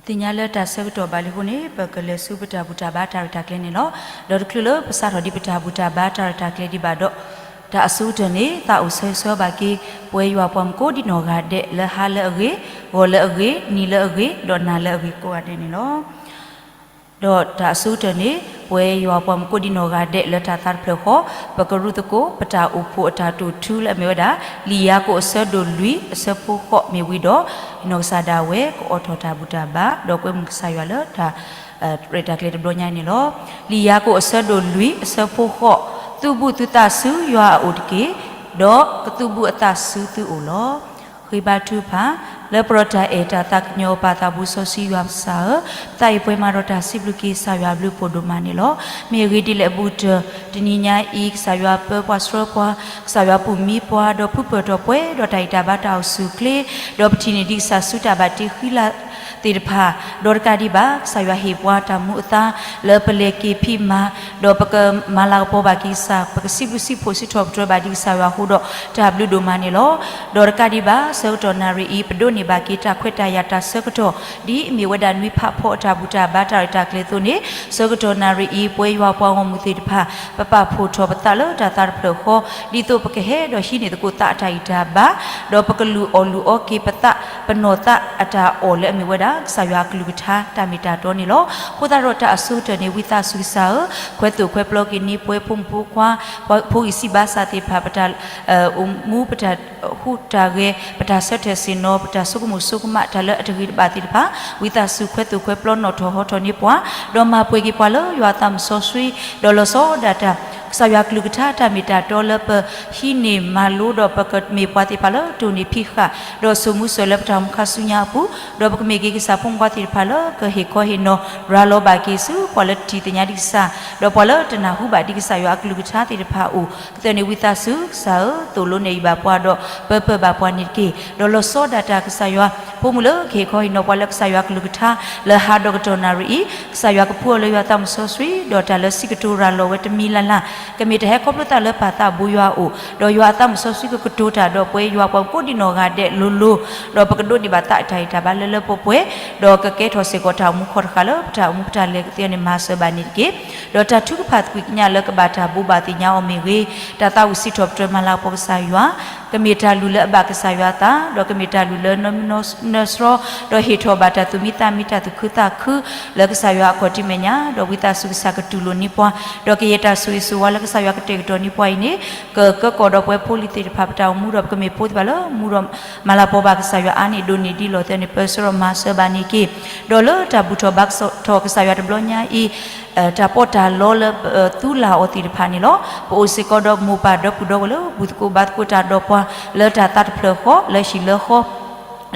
သ့ၣ်ညါလၢတၢ်ဆၢကတီၢ်ဘၣ်လံအဃိန့ၣ် ပကလဲၤဆူပတၢ်ဘူၣ်တၢ်ဘါတၢ်ရဲၣ်တၢ်ကျဲၤန့ၣ်လီၤ. ဒီးတချုးလၢပစးထီၣ်ဒံးပတၢ်ဘူၣ်တၢ်ဘါတၢ်ရဲၣ်တၢ်ကျဲၤဒံးဘၣ်ဒီး တၢ်အဆိကတၢၢ်န့ၣ် သးအိၣ်ဆၢဂ့ၤဆၢဝါဘၣ်က့ၤ ပဝဲယွၤပှၤမူကိးဒံနီၢ်ဂၤဒဲး လၢဟါလၢအဂ့ၤ, ဂီၤလၢအဂ့ၤ, နံၤလၢအဂ့ၤ, ဒီးနၤလၢအဂ့ၤကိးဂၤဒဲးန့ၣ်လီၤ. ဒီးတၢ်အဆိကတၢၢ်န့ၣ် ပဝဲယွၤပှၤမူကိးဒံနီၢ်ဂၤဒဲးလၢတၢ်သးတဖျၢၣ်ဃီ ပကရူၢ်သကိး ပတၢ်အိၣ်ဖှိၣ်အတၢ်တိာ်ထူလၢအမ့ၢ်ဝဲဒၣ် လံာ်ယၤကိာ်အဆၢဒိၣ်လွံၢ်အဆၢဖိဃိးမ့ၢ်ဝံၤဒီး နီၢ်ကစၢ်ဒၣ်ဝဲ ကအိးထီၣ်တၢ်ဘူၣ်တၢ်ဘါ ဒီးကွဲမုာ်ကစၢ်ယွၤလၢတၢ် ရဲၣ်တၢ်ကျဲၤတဘျီညါအံၤန့ၣ်လီၤ. လံာ်ယၤကိာ်အဆၢဒိၣ်လွံၢ်အဆၢဖိဃိး, သုးဘူးသုသးဆူယွၤအအိၣ်တက့ၢ်, ဒီးကသုးဘူးအသးဆူသုအိၣ်လီၤ. ဃ့ဘါထုကဖၣ်, လၢပှဲၤဒီးတၢ်အဲၣ်တၢ်သးကညီၤပၢ်သးဘိစီဆှံယွၤပကစၢ်ဧၢ, ပသးအံၤပှဲၤမးဒီးတၢ်စံးဘျုးက့ၤကစၢ်ယွၤအဘျုးအဖှိၣ်ဒိၣ်မးန့ၣ်လီၤ. မ့ၢ်အဂ့ၢ်ဒ်လဲၣ်အဘူးကတၢၢ် တနံၤညါအံၤ ကစၢ်ယွၤပၢပှၤဆှၢပှၤ, ကစၢ်ယွၤပူၢ်မံပှၤ ဒီးဖုပၢၢ်ထီၣ်ပှဲၤဒီးတၢ်ဂံၢ်တၢ်ဘါတၢ်အိၣ်ဆူၣ်အိၣ်ချ့, ဒီးပထံၣ်န့ၢ်ဒံးကစၢ်ဆူတၢ်ဘၣ်တ့ဃံလၤ သ့ၣ်တဖၣ်, ဒီးတကးဒံးဘၣ် ကစၢ်ယွၤဟ့ၣ်ပှၤတၢ်မူအသါ လၢပလဲၤက့ၤဖံးမၤ, ဒီးပကမၤလၤကပီၤဘၣ်က့ၤကစၢ်, ပကစံးဘျုးစံးဖှိၣ်စံးထီၣ်ပတြၢၤဘၣ်ဒံးကစၢ်ယွၤအဃိဒီး တၢ်ဘျုးဒိၣ်မးန့ၣ်လီၤ. ဒီးတကးဒံးဘၣ် ဆၢကတီၢ်နၣ်ရံၣ်အံၤ ပဒိးန့ၢ်ဘၣ်က့ၤတၢ်ခွဲးတၢ်ယာ်တၢ်ဆၢကတီၢ် ဒ်အမ့ၢ်ဝဲဒၣ်နွံဖးဖီအတၢ်ဘူၣ်တၢ်ဘါတၢ်ရဲၣ်တၢ်ကျဲၤအသိးန့ၣ် ဆၢကတီၢ်နၣ်ရံၣ်အံၤ ပဝဲယွၤပှၤဂီၢ်မုၢ်သ့ၣ်တဖၣ် ပပာ်ဖှိၣ်ထီၣ်ပသးလၢတၢ်သးတဖျၢၣ်ဃီ ဒ်သိးပကဟဲဒီးဟံးန့ၢ်သကိးသးအတၢ်ဂံၢ်တၢ်ဘါ, ဒီးပကလူၤအီၣ်လူၤအီက့ၤပသး ပနီၢ်သးအတၢ်အီၣ်လၢအမ့ၢ်ဝဲဒၣ် ကစၢ်ယွၤအကလုၢ်ကထါတၢ်မ့ၢ်တၢ်တီန့ၣ်လီၤ. အဃိသတးဒီးတၢ်အဆိကတၢၢ်န့ၣ် ဝံသးစူၤကစၢ်ဧၢ, ခွဲးသိၣ်ခွဲးပျီက့ၤန့ၢ်ပှဲၤဖိမုၣ်ဖိခွါ, ပှၤဖိဂံၢ်စၢ်ဘါစၢ်သ့ၣ်တဖၣ် ပတၢ်အိၣ်မူ ပတၢ်ဟူးတၢ်ဂဲၤ ပတၢ်ဆၢထၢၣ်ဆ့ၣ်နီၤ ပတၢ်ဆိကမိၣ်ဆိကမး တၢ်လၢအတဂ့ၤတဘၣ်သ့ၣ်တဖၣ် ဝံသးစူၤခွဲးသိၣ်ခွဲးပျီနီၣ်ထီၣ်ဟီထီၣ်န့ၢ်ပှၤ, ဒီးမၤပှဲၤက့ၤပှၤလၢယွၤအသးမုၢ်စီဆှံ, ဒီးလီၤဆီဒၣ်တၢ် ကစၢ်ယွၤကလုၢ်ကထါတၢ်မ့ၢ်တၢ်တီလၢပဟံးန့ၢ်မၤလိဒီး ပကမ့ၢ်ပှၤသ့ၣ်တဖၣ်လၢတိၢ်န့ၢ်ဖံးဃာ် ဒီးစိာ်မူစိာ်လၢပတၢ်အိၣ်မူခါဆူညါအပူၤ, ဒီးပကမ့ၢ်က့ၤကစၢ်ဖိမုၣ်ဖိခွါသ့ၣ်တဖၣ်လၢကဟ့ၣ်ခီဟ့ၣ်နီၤရၤလီၤဘၣ်က့ၤဆူ ပှၤလၢတထံၣ်သ့ၣ်ညါဒံးကစၢ်, ဒီးပှၤလၢတနၢ်ဟူဘၣ်ဒံးကစၢ်ယွၤအကလုၢ်ကထါသ့ၣ်တဖၣ်အအိၣ်, ကသ့ၣ်န့ၣ်ဝံသးစူၤကစၢ်ဧၢ, သိၣ်လိနဲၣ်ယုၢ်ဘၣ်ပှၤဒီး ပၢပၢၢ်ဘၣ်ပှၤန့ၣ်တက့ၢ်. ဒီးလီၤဆီဒၣ်တၢ်ကစၢ်ယွၤ ဖိမုၣ်လၢကဟ့ၣ်ခီဟ့ၣ်နီၤပှၤလၢကစၢ်ယွၤကလုၢ်ကထါ လၢဟးဒီးကတီၢ်နၣ်ရံၣ်အံၤ, ကစၢ်ယွၤကဖှူအီၤလၢယွၤသးမုၢ်စီဆှံ, ဒီးတၢ်လၢစံးကတိၤရၤလီၤဝဲတမံၤလၢ်လၢ်, ကမ့ၢ်တၢ်ဟဲခီဖျိသးလၢပၢ်သးဘိယွၤအအိၣ်, ဒီးယွၤအသးမုၢ်စီဆှံကကတိၤတၢ်ဒီးပဝဲယွၤပှၤကိးဒံနီၢ်ဂၤဒဲးလိၤလိၤ, ဒီးပကဒိးန့ၢ်ဘၣ်သးအတၢ်ဂံၢ်တၢ်ဘါလၢလၢပှဲၤပှဲၤ, ဒီးကကဲထီၣ်စ့ၢ်ကီးတၢ်အိၣ်မူခီၣ်တဃာ်လၢပတၢ်အိၣ်မူပတၢ်လဲၤကသ့အီၤန့ၣ် မၤစၢၤဘၣ်န့ၣ်တက့ၢ်. ဒီးတၢ်ထုကဖၣ်သကွံာ်ကညးလၢကဘၣ်တၢ်ဘိးဘၣ်သ့ၣ်ညါအီၤမ့ၢ်ဂ့ၤ, တၢ်သးဝံၣ်စံးထီၣ်ပတြၢၤမၤလၤကပီၤကစၢ်ယွၤ, ကမ့ၢ်တၢ်လုၢ်လၢအဘၣ်ကစၢ်ယွၤအသး, ဒီးကမ့ၢ်တၢ်လုၢ်လၢနၢမူနၢဆှီ, ဒီးဟ့ၣ်ထီၣ်ဘၣ်တၢ်သူၣ်မံသးမံတၢ်သူၣ်ခုသးခု လၢကစၢ်ယွၤအခီၣ်ထံးမဲာ်ညါ, ဒီးဝံသးစူၤကစၢ်ကတူၢ်လိာ်န့ၢ်ပှၤ, ဒီးကယဲၢ်တၢ်ဆိၣ်ဂ့ၤဆိၣ်ဝါလၢကစၢ်ယွၤကတဲာ်ကတီၤန့ၢ်ပှၤအံၤန့ၣ်, ကကၢကီၢ်ဒီးပဝဲဖိလံၤသ့ၣ်တဖၣ်ပတၢ်အိၣ်မူဒီး ပကမ့ၢ်ဖိသ့ၣ်တဖၣ်လၢမူဒီးမၤလၤကပီၤဘၣ်ကစၢ်ယွၤအါန့ၢ်ဒိၣ်န့ၢ်ဒ်လီၤသဲန့ၣ် ပၢဆှၢဒီးမၤစၢၤဘၣ်န့ၣ်တက့ၢ်. ဒီးလၢတၢ်ဘူၣ်ထီၣ်ဘါထီၣ်ကစၢ်ယွၤတဘျီညါအံၤ တၢ်ပီးတၢ်လီလၢသူလၢ်အီၤသ့ၣ်တဖၣ်န့ၣ်လီၤ. ပအိၣ်စ့ၢ်ကီးဒီးမိၢ်ပၢ်ဒီပုၢ်ဒီဝဲၢ်လၢဘူၣ်သကိးဘါသကိးတၢ်ဒီးပှၤ လၢတၢ်သးတဖျၢၣ်ဃီ လၢဟံၣ်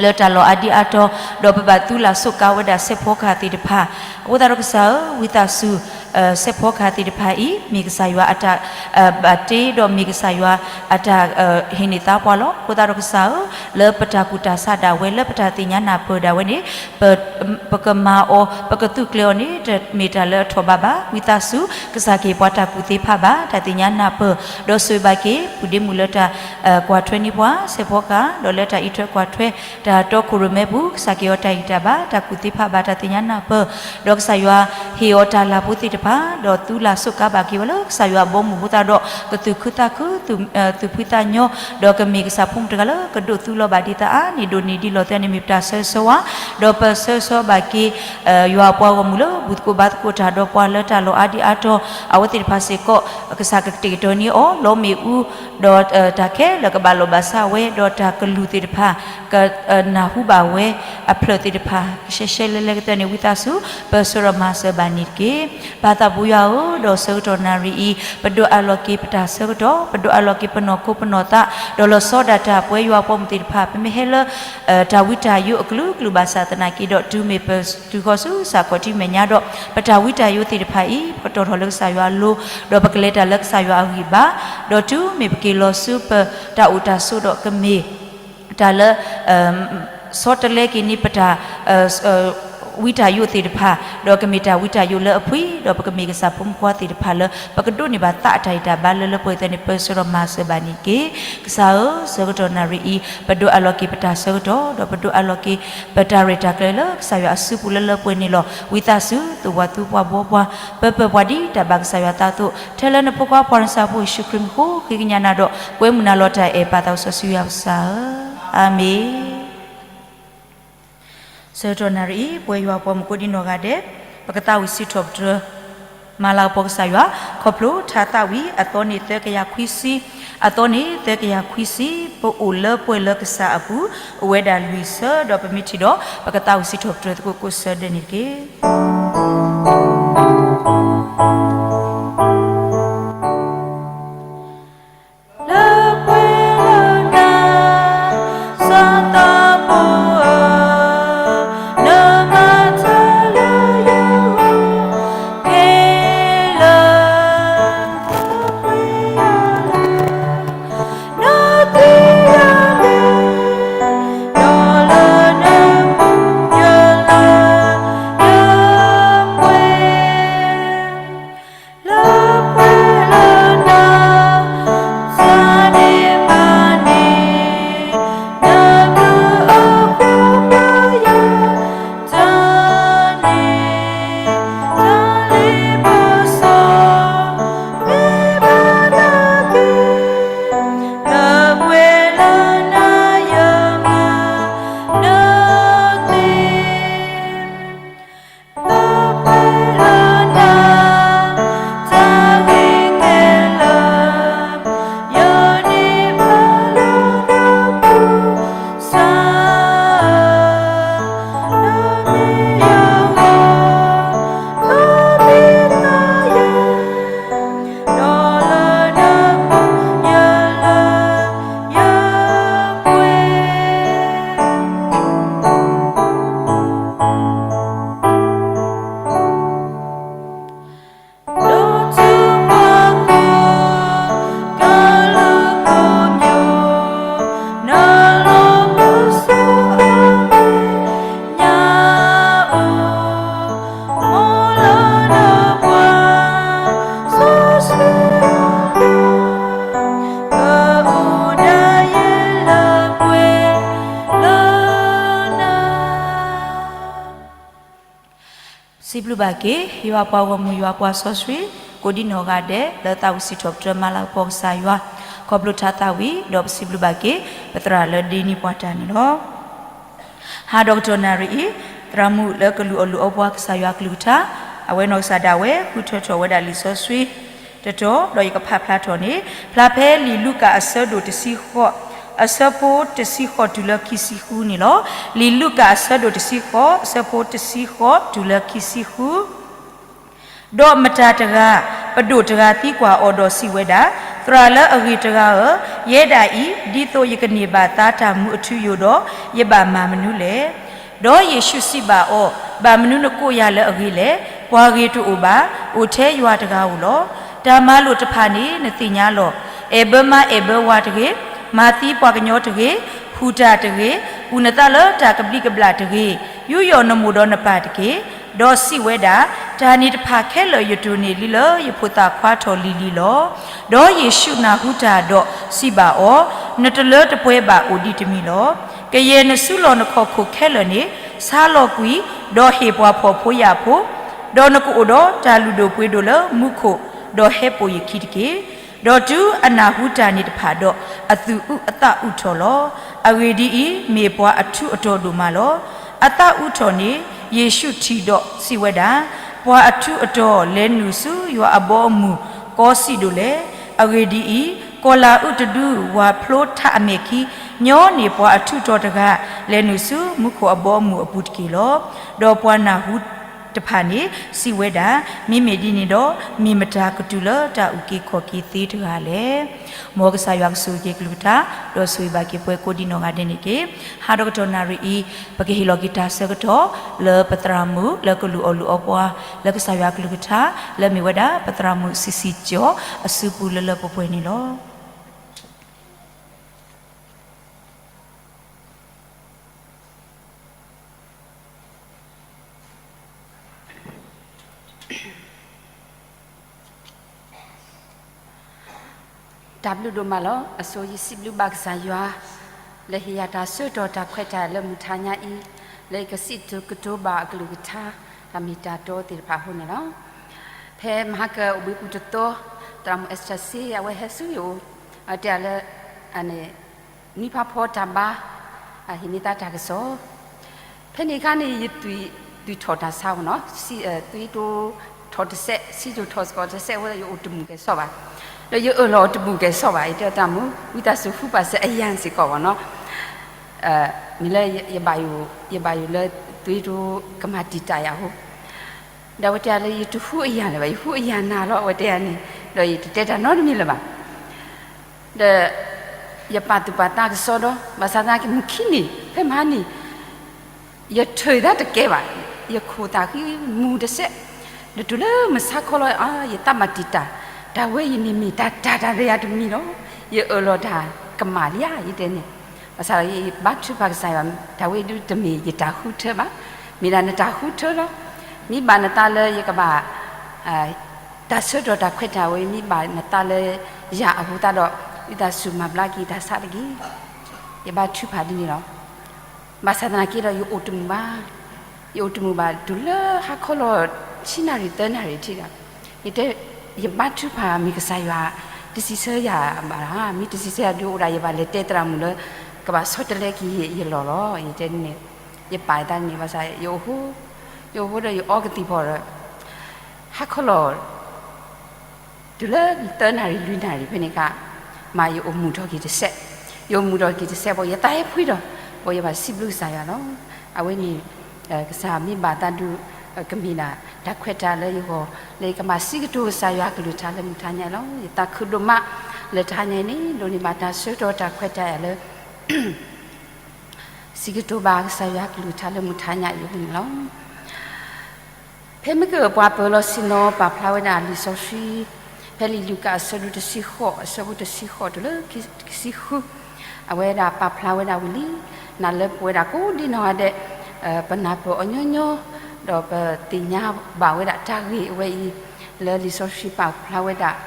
လၢဃီ လၢတၢ်လီၢ်အါဒံအါတီၤ, ဒီးပဘၣ်သူလၢ်ဆိးကါဝဲဒၣ်စဲးဖီကဟၣ်သ့ၣ်တဖၣ်. အဃိသတးဒီးကစၢ်ဧၢ, ဝံသးစူၤ စဲးဖီကဟၣ်သ့ၣ်တဖၣ်အံၤ မ့ၢ်ကစၢ်ယွၤအတၢ်ဘၣ်တ့ ဒီးမ့ၢ်ကစၢ်ယွၤအတၢ်ဟ့ၣ်န့ၢ်သါပှၤလီၤ. အဃိသတးဒီးကစၢ်ဧၢ, လၢပတၢ်ကူၣ်တၢ်ဆးဒၣ်ဝဲ လၢပတၢ်သ့ၣ်ညါနၢ်ပၢၢ်ဒၣ်ဝဲန့ၣ် ပကမၤအီၤ ပကသုးကျဲၤအီၤန့ၣ် တမ့ၢ်တၢ်လၢအထီၣ်ဘးဘၣ်. ဝံသးစူၤ ကစၢ်ကဟ့ၣ်ပှၤတၢ်ကူၣ်သ့ဖးဘၣ် တၢ်သ့ၣ်ညါနၢ်ပၢၢ်, ဒီးဆိၣ်ဂ့ၤဘၣ်က့ၤ ပုၢ်ဒ့မုၣ်လၢတၢ်ကွၢ်ထွဲန့ၢ်ပှၤ စဲးဖီကဟၣ်, ဒီးလၢတၢ်အံးထွဲကွၢ်ထွဲ တၢ်တီခိၣ်ရိၣ်မဲပူၤ ကစၢ်ကဟ့ၣ်အီၤတၢ်ဂံၢ်တၢ်ဘါ တၢ်ကူၣ်သ့ဖးဘၣ် တၢ်သ့ၣ်ညါနၢ်ပၢၢ်, ဒီးကစၢ်ယွၤဟ့ၣ်အီၤတၢ်လၤဖိသ့ၣ်တဖၣ် ဒီးသူလၢ်ဆိးကါဘၣ်က့ၤဝဲလၢကစၢ်ယွၤအဘီအမုၢ်အဃိသတးဒီး ကသူၣ်ခုသးခု သူၣ်ဖှံသးညီ, ဒီးကမ့ၢ်ကစၢ်ဖိမုၣ်တဂၤလၢကဒိးသူလီၤဘၣ်ဒံးသးအါန့ၢ်ဒိၣ်န့ၢ်ဒ်လီၤသဲန့ၣ်မ့ၢ်ပတၢ်ဆၢဂ့ၤဆၢဝါ, ဒီးပဆၢဂ့ၤဆၢဝါဘၣ်က့ၤ ယွၤအပှၤဂီၢ်မုၢ်လၢဘူၣ်သကိးဘါသကိးတၢ်ဒီးပှၤလၢတၢ်လီၢ်အါဒံအါတီၤ အဝဲသ့ၣ်တဖၣ်စ့ၢ်ကီး ကစၢ်ကကတဲာ်ကတီၤန့ၢ်အီၤ လီမ့ၣ်အူ ဒီးတၢ်ခဲလၢာ်ကဘၣ်လိာ်ဘၣ်စးဝဲ ဒီးတၢ်ကလုၢ်သ့ၣ်တဖၣ် ကနၢ်ဟူဘၣ်ဝဲအဖျၢၣ်သ့ၣ်တဖၣ် ကရှဲရှဲလဲလဲကသ့န့ၣ် ဝံသးစူၤ ပၢဆှၢဒီးမၤစၢၤဘၣ်န့ၣ်တက့ၢ်. ပၢ်သးဘိယွၤဧၢ, ဒီးဆၢကတီၢ်နၣ်ရံၣ်အံၤ ပဒိးအးလီၤက့ၤပတၢ်ဆၢကတီၢ်, ပဒိးအးလီၤက့ၤပနီၢ်ခိပနီၢ်သး, ဒီးလီၤဆီဒၣ်တၢ်ပဝဲယွၤအပှၤမုၣ်သ့ၣ်တဖၣ် ပမ့ၢ်ဟဲလၢ တၢ်ဝံတၢ်ယိးအကလုာ်ကလုာ်ဘၣ်ဆၣ်သနာ်က့ဒီး တုၤမ့ၢ်ပတုၤဃီၤဆူကစၢ်ခီၣ်ထံးမဲာ်ညါဒီး ပတၢ်ဝံတၢ်ယိးသ့ၣ်တဖၣ်အံၤ ပကတီၢ်ထီၣ်လၢကစၢ်ယွၤအလိၤ, ဒီးပကလဲၤတၢ်လၢကစၢ်ယွၤအဂံၢ်ဘါ, ဒီးတုၤမ့ၢ်ပက့ၤလီၤဆူပတၢ်အိၣ်တၢ်ဆိးဒီးကမ့ၢ် တၢ်လၢ ဆီတလဲက့ၤန့ၢ်ပတၢ် ဝံတၢ်ယိးသ့ၣ်တဖၣ်, ဒီးကမ့ၢ်တၢ်ဝံတၢ်ယိးလၢအဖှံ, ဒီးပကမ့ၢ်ကစၢ်ဖိမုၣ်ဖိခွါသ့ၣ်တဖၣ်လၢ ပကဒိးန့ၢ်ဘၣ်သးအတၢ်ဂံၢ်တၢ်ဘါလၢလၢပှဲၤပှဲၤသ့ၣ်န့ၣ် ပၢဆှၢဒီးမၤစၢၤဘၣ်န့ၣ်တက့ၢ်. ကစၢ်ဧၢ, ဆၢကတီၢ်နၣ်ရံၣ်အံၤ ပဒိးအးလီၤက့ၤပတၢ်ဆၢကတီၢ်, ဒီးပဒိးအးလီၤက့ၤ ပတၢ်ရဲၣ်တၢ်ကျဲၤလၢကစၢ်ယွၤအစုပူၤလၢလၢပှဲၤပှဲၤန့ၣ်လီၤ. ဝံသးစူၤ သူၣ်ဝးသူပှၤဘှီပှၤ, ပၢပၢပှၤဒ်တၢ်ဘၣ်ကစၢ်ယွၤအသးအသိး, ထဲလၢနဖိခွါပှၤနဆၣ်ဖိယ့ၣ်ၡူးခရံာ်မံၤအဃိ ဃ့ကညးနၤဒီး ကွဲမုာ်နၤလီၤတၢ်အဲၣ်ပၢ်သးစီဆှံယွၤပကစၢ်ဧၢ, အၤမ့ၣ်. ဆၢကတီၢ်နၣ်ရံၣ်အံၤ ပဝဲယွၤပှၤမုၣ်ကိးဒံနီၢ်ဂၤဒဲး ပကသးဝံၣ်စံးထီၣ်ပတြၢၤ မၤလၤကပီၤကစၢ်ယွၤ ခီဖျိထါသးဝံၣ်အသီန့ၣ်သၢကယၤခွံဆံ, အသီန့ၣ်သၢကယၤခွံဆံ, ပအိၣ်လၢပှဲၤလၢကစၢ်အပူၤ အိၣ်ဝဲဒၣ်လွံၢ်ဆၢ, ဒီးပမ့ၢ်ထံၣ်ဒီး ပကသးဝံၣ်စံးထီၣ်ပတြၢၤသကိးကိးဆၢဒဲးန့ၣ်တက့ၢ်. လၢပှဲၤလၢနၤ စီၤသးဘိဧၢ, နမၤတၢ်လၢယဂီၢ် ကဲလၢ ပှဲၤလၢ နသ့ယၤလဲၣ်, ဒီးလၢနမူယလၢယပှဲၤ လၢပှဲၤလၢနၤ စၢ်န့ၣ်မၤန့ၢ် နဘျုးအဃိပယီၤ တၢ်န့ၣ် တၢ်လ့ပစီ မ့ၢ်ဘၣ်နၤက့ၤ လၢပှဲၤလၢနၤယမၤနသ့ လၢပှဲၤလၢနၤ တၢ်ဂ့ၤခဲလၢာ် ယန့ၢ်ဘၣ်လၢနပူၤ စၢ်ဧၢ, နမ့ၢ်ယဂီၢ် နမ့ၢ်နၤယဲၢ် ဒီးလၢနပူၤ ယလၢယပှဲၤ ဒီးတုၤပှၤကိး ကလုာ်ကိးမျိုး နလီၤမုၢ်စိၤအမဲာ်ညါ အိၣ် မ်လၢနပှၤစီဆှံအပူၤ ကအိၣ်ဒၣ်ယဲၢ်လၢပှဲၤလၢနၤ စံးဘျုးဘၣ်က့ၤ ယွၤပှၤဂီၢ်မုၢ် ယွၤပှၤစီဆှံ ကိးဒံနီၢ်ဂၤဒဲး လၢသးဝံၣ်စံးထီၣ်ပတြၢၤမၤလၤကပီၤကစၢ်ယွၤ ခီဖျိထါသးဝံၣ် ဒီးပစံးဘျုးဘၣ်က့ၤ ပသရၣ်လၢဒ်န့ၣ်ပှၤတၢ်န့ၣ်လီၤ. ဟါဒီကတီၢ်နၣ်ရံၣ်အံၤ သရၣ်မုၣ်လၢကလုၢ်အီၣ်လုၢ်အီပှၤကစၢ်ယွၤကလုၢ်ကထါ အဝဲနီၢ်ကစၢ်ဒၣ်ဝဲ ဃုထၢထီၣ်ဝဲဒၣ်လံာ်စီဆှံ တတီၤ ဒီးယကဖးဖျါထီၣ်န့ၣ် ဖျါဖဲလံာ်လူၤကၣ်အဆၢဒိၣ်တဆံဃိး အဆၢဖိတဆံဃိးတုၤလၢခံဆံဃုန့ၣ်လီၤ. လံာ်လူၤကၣ်အဆၢဒိၣ်တဆံဃိး အဆၢဖိတဆံဃိးတုၤလၢခံဆံဃု ဒီးမတၤတဂၤ ပဒိၣ်တဂၤသံကွၢ်အီၤဒီးစံးဝဲဒၣ်, သရၣ်လၢအဂ့ၤတဂၤဧၢ, ယဲဒၣ်အံၤ ဒ်သိးယကန့ၢ်ဘၣ်သါတၢ်မူအထူအယိာ်ဒီး ယဘၣ်မၤမနုၤလဲၣ်. ဒီးယ့ၣ်ၡူးစံးဘၣ်အီၤ, ဘၣ်မနုၤနကိးယၤလၢအဂ့ၤလဲၣ်. ပှၤဂ့ၤတအိၣ်ဘၣ်, အိၣ်ထဲယွၤတဂၤဧိၤလီၤ. တၢ်မၤလိာ်တဖၣ်န့ၣ် နသ့ၣ်ညါလီၤ. အဲၣ်ဘၢမါအဲၣ်ဘၢဝၤတဂ့ၤ, မၤသံပှၤကညီတဂ့ၤ, ဟူးတၢ်တဂ့ၤ, ပူၤနသးလၢတၢ်ကဘျံးကဘျၣ်တဂ့ၤ, ယူးယီၣ်နမိၢ်ဒီးနပၢ်တက့ၢ်. ဒီးစံးဝဲဒၣ်, တၢ်န့ၣ်တဖၣ်ခဲလၢာ်ယတိၢ်န့ၢ်လံလၢယဖိသၣ်ခွါထီၣ်လံၤလံၤလီၤ. ဒီးယ့ၣ်ၡူးနၢ်ဟူတၢ်ဒီးစံးဘၣ်အီၤ, နတလၢတပှဲၤဘၣ်အိၣ်ဒံးတမံၤလီၤ. ကယဲၢ်နစုလီၢ်နခီၣ်ခိၣ်ခဲလၢာ်န့ၣ် ဆါလီၤကွံာ်, ဒီးဟ့ၣ်ပှၤဖှီၣ်ဖိယာ်ဖိ, ဒီးနကအိၣ်ဒီးတၢ်လုၢ်ဒိၣ်ပှ့ၤဒိၣ်လၢမူခိၣ်, ဒီးဟဲပိာ်ယခံတက့ၢ်. ဒီးတုၤအနၢ်ဟူတၢ်န့ၣ်တဖၣ်ဒီး, အသူၣ်အုးအသးအုးထီၣ်လီၤ. အဂ့ၢ်ဒ်အံၤ, မ့ၢ်ပှၤအထူးအတီၤဒိၣ်မးလီၤ. အသးအုးထီၣ်န့ၣ်, ယ့ၣ်ၡူးထံၣ်ဒီးစံးဝဲဒၣ်, ပှၤအထူးအတီၤလဲၤနုာ်ဆူယွၤအဘီအမုၢ်ကီးစံးဒိၣ်လဲၣ်. အဂ့ၢ်ဒ်အံၤ, ကီၤလၤအုးတဒုဝၤဖျိထးအမဲာ်ခံ, ညီနုၢ်ပှၤအထူးအတီၤတဂၤ လဲၤနုာ်ဆူမူခိၣ်အဘီအမုၢ်အပူၤတက့ၢ်လီၤ. ဒီးပှၤနၢ်ဟူ တဖၣ်န့ၣ်စံးဝဲဒၣ်, မ့မ့ၢ်ဒ်န့ၣ်ဒီး, မ့ၢ်မတၤကတုၤလၢတၢ်အုၣ်က့ၤခီၣ်က့ၤသ့တဂၤလဲၣ်. မ်ကစၢ်ယွၤကဆိၣ်ဂ့ၤက့ၤကလုၢ်ကထါ, ဒီးဆိၣ်ဂ့ၤဘၣ်က့ၤပှၤကိးဒံနီၢ်ဂၤဒဲးန့ၣ်တက့ၢ်. ဟါဒီကတီၢ်နၣ်ရံၣ်အံၤ, ပကဟ့ၣ်လီၤက့ၤတၢ်ဆၢကတီၢ် လၢပသရၣ်မုၣ်လၢကလုၢ်အီၣ်လုၢ်အီပှၤ လၢကစၢ်ယွၤကလုၢ်ကထါ, လၢအမ့ၢ်ဝဲဒၣ်ပသရၣ်မုၣ်စံးစံးကၠီ အစုပူၤလၢလၢပှဲၤပှဲၤန့ၣ်လီၤ. တၢ်ဘျုးဒိၣ်မးလီၤ. အဆိယစံးဘျုးဘၣ်ကစၢ်ယွၤ လၢဟ့ၣ်ယၤတၢ်ဆၢကတီၢ်တၢ်ခွဲးတၢ်ယာ်လၢမုၢ်ထါညါအံၤ, လၢယကစံးကတိၤဘၣ်အကလုၢ်ကထါ တၢ်မ့ၢ်တၢ်တီသ့ၣ်တဖၣ်အဃိန့ၣ်လီၤ. ဖဲမဟါကအိၣ်ဘှံးပူၤတသီ, သရၣ်မုၣ် Esther C အဝဲဟဲဆူယအိၣ်, အတဲလၢ နံၤဖးဖီတၢ်ဘါ, ဟ့ၣ်န့ၢ်သးတၢ်ကစီၣ်, ဖဲန့ၣ်အခါန့ၣ် ယသွံၣ်ထီၣ်တၢ်ဆါအီၤနီၤ, သွံၣ်တိၢ်ထီၣ်တစဲး, စံၣ်စိၤထီၣ်စ့ၢ်ကီးတစဲးဝဲ ယအိၣ်တမုာ်ကဲၤဆီဘၣ်, ဒီးယအၢၣ်လီၤအီၤတမုာ်ကဲၤဆီဘၣ်, ယတဲသရၣ်မုၣ် ဝံသးစူၤဃုပာ်စၢၤအယၤစ့ၢ်ကီးဘၣ်နီၤ, မ့ၢ်လၢယဘၣ်ယိၣ်, ယဘၣ်ယိၣ်လၢသွံၣ်တိၢ်ကမၤတံာ်တာ်ယၤအဃိ, ဒီးအဝဲတဲလၢယတဃုအယၤလၢၤဘၣ်, ယဃုအယၤနၤလီၤ အဝဲတဲန့ၣ်, ဒီးယတတဲတၢ်နီတမံၤလၢၤဘၣ်. ဒီးယပာ်သူၣ်ပာ်သးကစီဒီ, ဘၣ်ဆၣ်သနာ်က့မုၢ်ခံနံၤ ဖဲမဟါနံၤ ယထုးသးတကဲဘၣ်, ယခိၣ်သးဃံမူၤတစဲး, ဒီးတုၤလၢမုၢ်ဆါခီလီၤ ယသးဘၣ်တံာ်တာ်, တၢ်ဝဲအံၤန့ၣ်မ့ၢ်တၢ်တၢ်တၢ်တယၤတမံၤလီၤ, ယအၢၣ်လီၤတၢ်ကမၣ်လံဧါ ယတဲန့ၣ်, ဘၣ်ဆၣ်ယဘါထုကဖၣ်ကစၢ်ယွၤ, တၢ်ဝဲဒုတမ့ၢ်ယတၢ်ဃုထၢဘၣ်, မ့ၢ်ဒၣ်နတၢ်ဃုထၢလီၤ. မ့ၢ်ဘၣ်နသးလၢယကဘၣ် တၢ်ဆၢကတီၢ်တၢ်ခွဲးတၢ်ယာ်ဝဲ မ့ၢ်ဘၣ်နသးလၢယၤအဃိသတးဒီး, ဝံသးစူၤမၤဘျါက့ၤတၢ်ဆါတက့ၢ်, ယဘါထုကဖၣ်ဒ်န့ၣ်လီၤ. ဘၣ်ဆၣ်သနာ်က့ဒီး ယအိၣ်တမုာ်ဘၣ်, ယအိၣ်တမုာ်ဘၣ် တုၤလၢဟါခီလီၤ ဆံနၣ်ရံၣ်သၢနၣ်ရံၣ်ထံၣ်ဒီး, ယတဲ, ယဘါထုကဖၣ်မ့ၢ်ကစၢ်ယွၤ တစံးဆၢယၤဘၣ်ဧါ, မ့ၢ်တစံးဆၢယၤဒုးအိၣ်ဒၣ်ယဘၣ်လဲၤတဲသရၣ်မုၣ်လၢ ကဘၣ်ဆီတလဲက့ၤယလီၢ်လီၤ, ယတဲန့ၣ်, ယပာ်ယသးန့ၣ် ဘၣ်ဆၣ် ယအိၣ်ဃိ, ယအိၣ်ဃိဒီးယအီကသံၣ်ဖီၣ်ဒီး, ဟါခီလီၤ တုၤလၢသၢနၣ်ရံၣ်လွံၢ်နၣ်ရံၣ်ဖဲန့ၣ်ခါ, မ့ၢ်ယအိၣ်မုာ်ထီၣ်က့ၤတစဲး, ယအိၣ်မုာ်ထီၣ်က့ၤတစဲးဘၣ် ယသးဟဲဖှံဒီး, ဘၣ်ယဘၣ်စံးဘျုးကစၢ်ယွၤလီၤ. အဝဲန့ၣ် ကစၢ်မ့ၢ်ဘၣ်သးဒုး, ကမ့ၢ်ဒၣ် တၢ်ခွဲးတၢ်ယာ်လၢယဂီၢ်, လၢယကဘၣ်စံးကတိၤကစၢ်ယွၤကလုၢ်ကထါလၢမုၢ်ထါညါလီၤ. ယသးခုဒိၣ်မး လၢတဟါညါအံၤန့ၣ် ဒိးန့ၢ်ဘၣ်တၢ်ဆၢကတီၢ်တၢ်ခွဲးတၢ်ယာ်လၢ စံးကတိၤဘၣ်ကစၢ်ယွၤကလုၢ်ကထါလၢမုၢ်ထါညါအံၤအဃိန့ၣ်လီၤ. ဖဲမုၢ်ကပှၤပၢၤလီၢ်ဆ့ၣ်နီၤပာ်ဖျါဝဲဒၣ်လံာ်စီဆှံ, ဖဲလံာ်လူၤကၣ်အဆၢဒိၣ်တဆံဃိး, အဆၢဖိတဆံဃိးတုၤလၢတဆံဃု, အဝဲဒၣ်ပာ်ဖျါဝဲဒၣ်ဝံၤလံ, နာ်လၢပဝဲဒၣ်ကိးဒံနီၢ်ဂၤဒဲး, ပနၢ်ပၢၢ်အီၤညီညီ, ဒီးပသ့ၣ်ညါဘၣ်ဝဲဒၣ်တၢ်ဂ့ၢ်အဝဲအံၤ, လၢလံာ်စီဆှံပာ်ဖျါဝဲဒၣ်,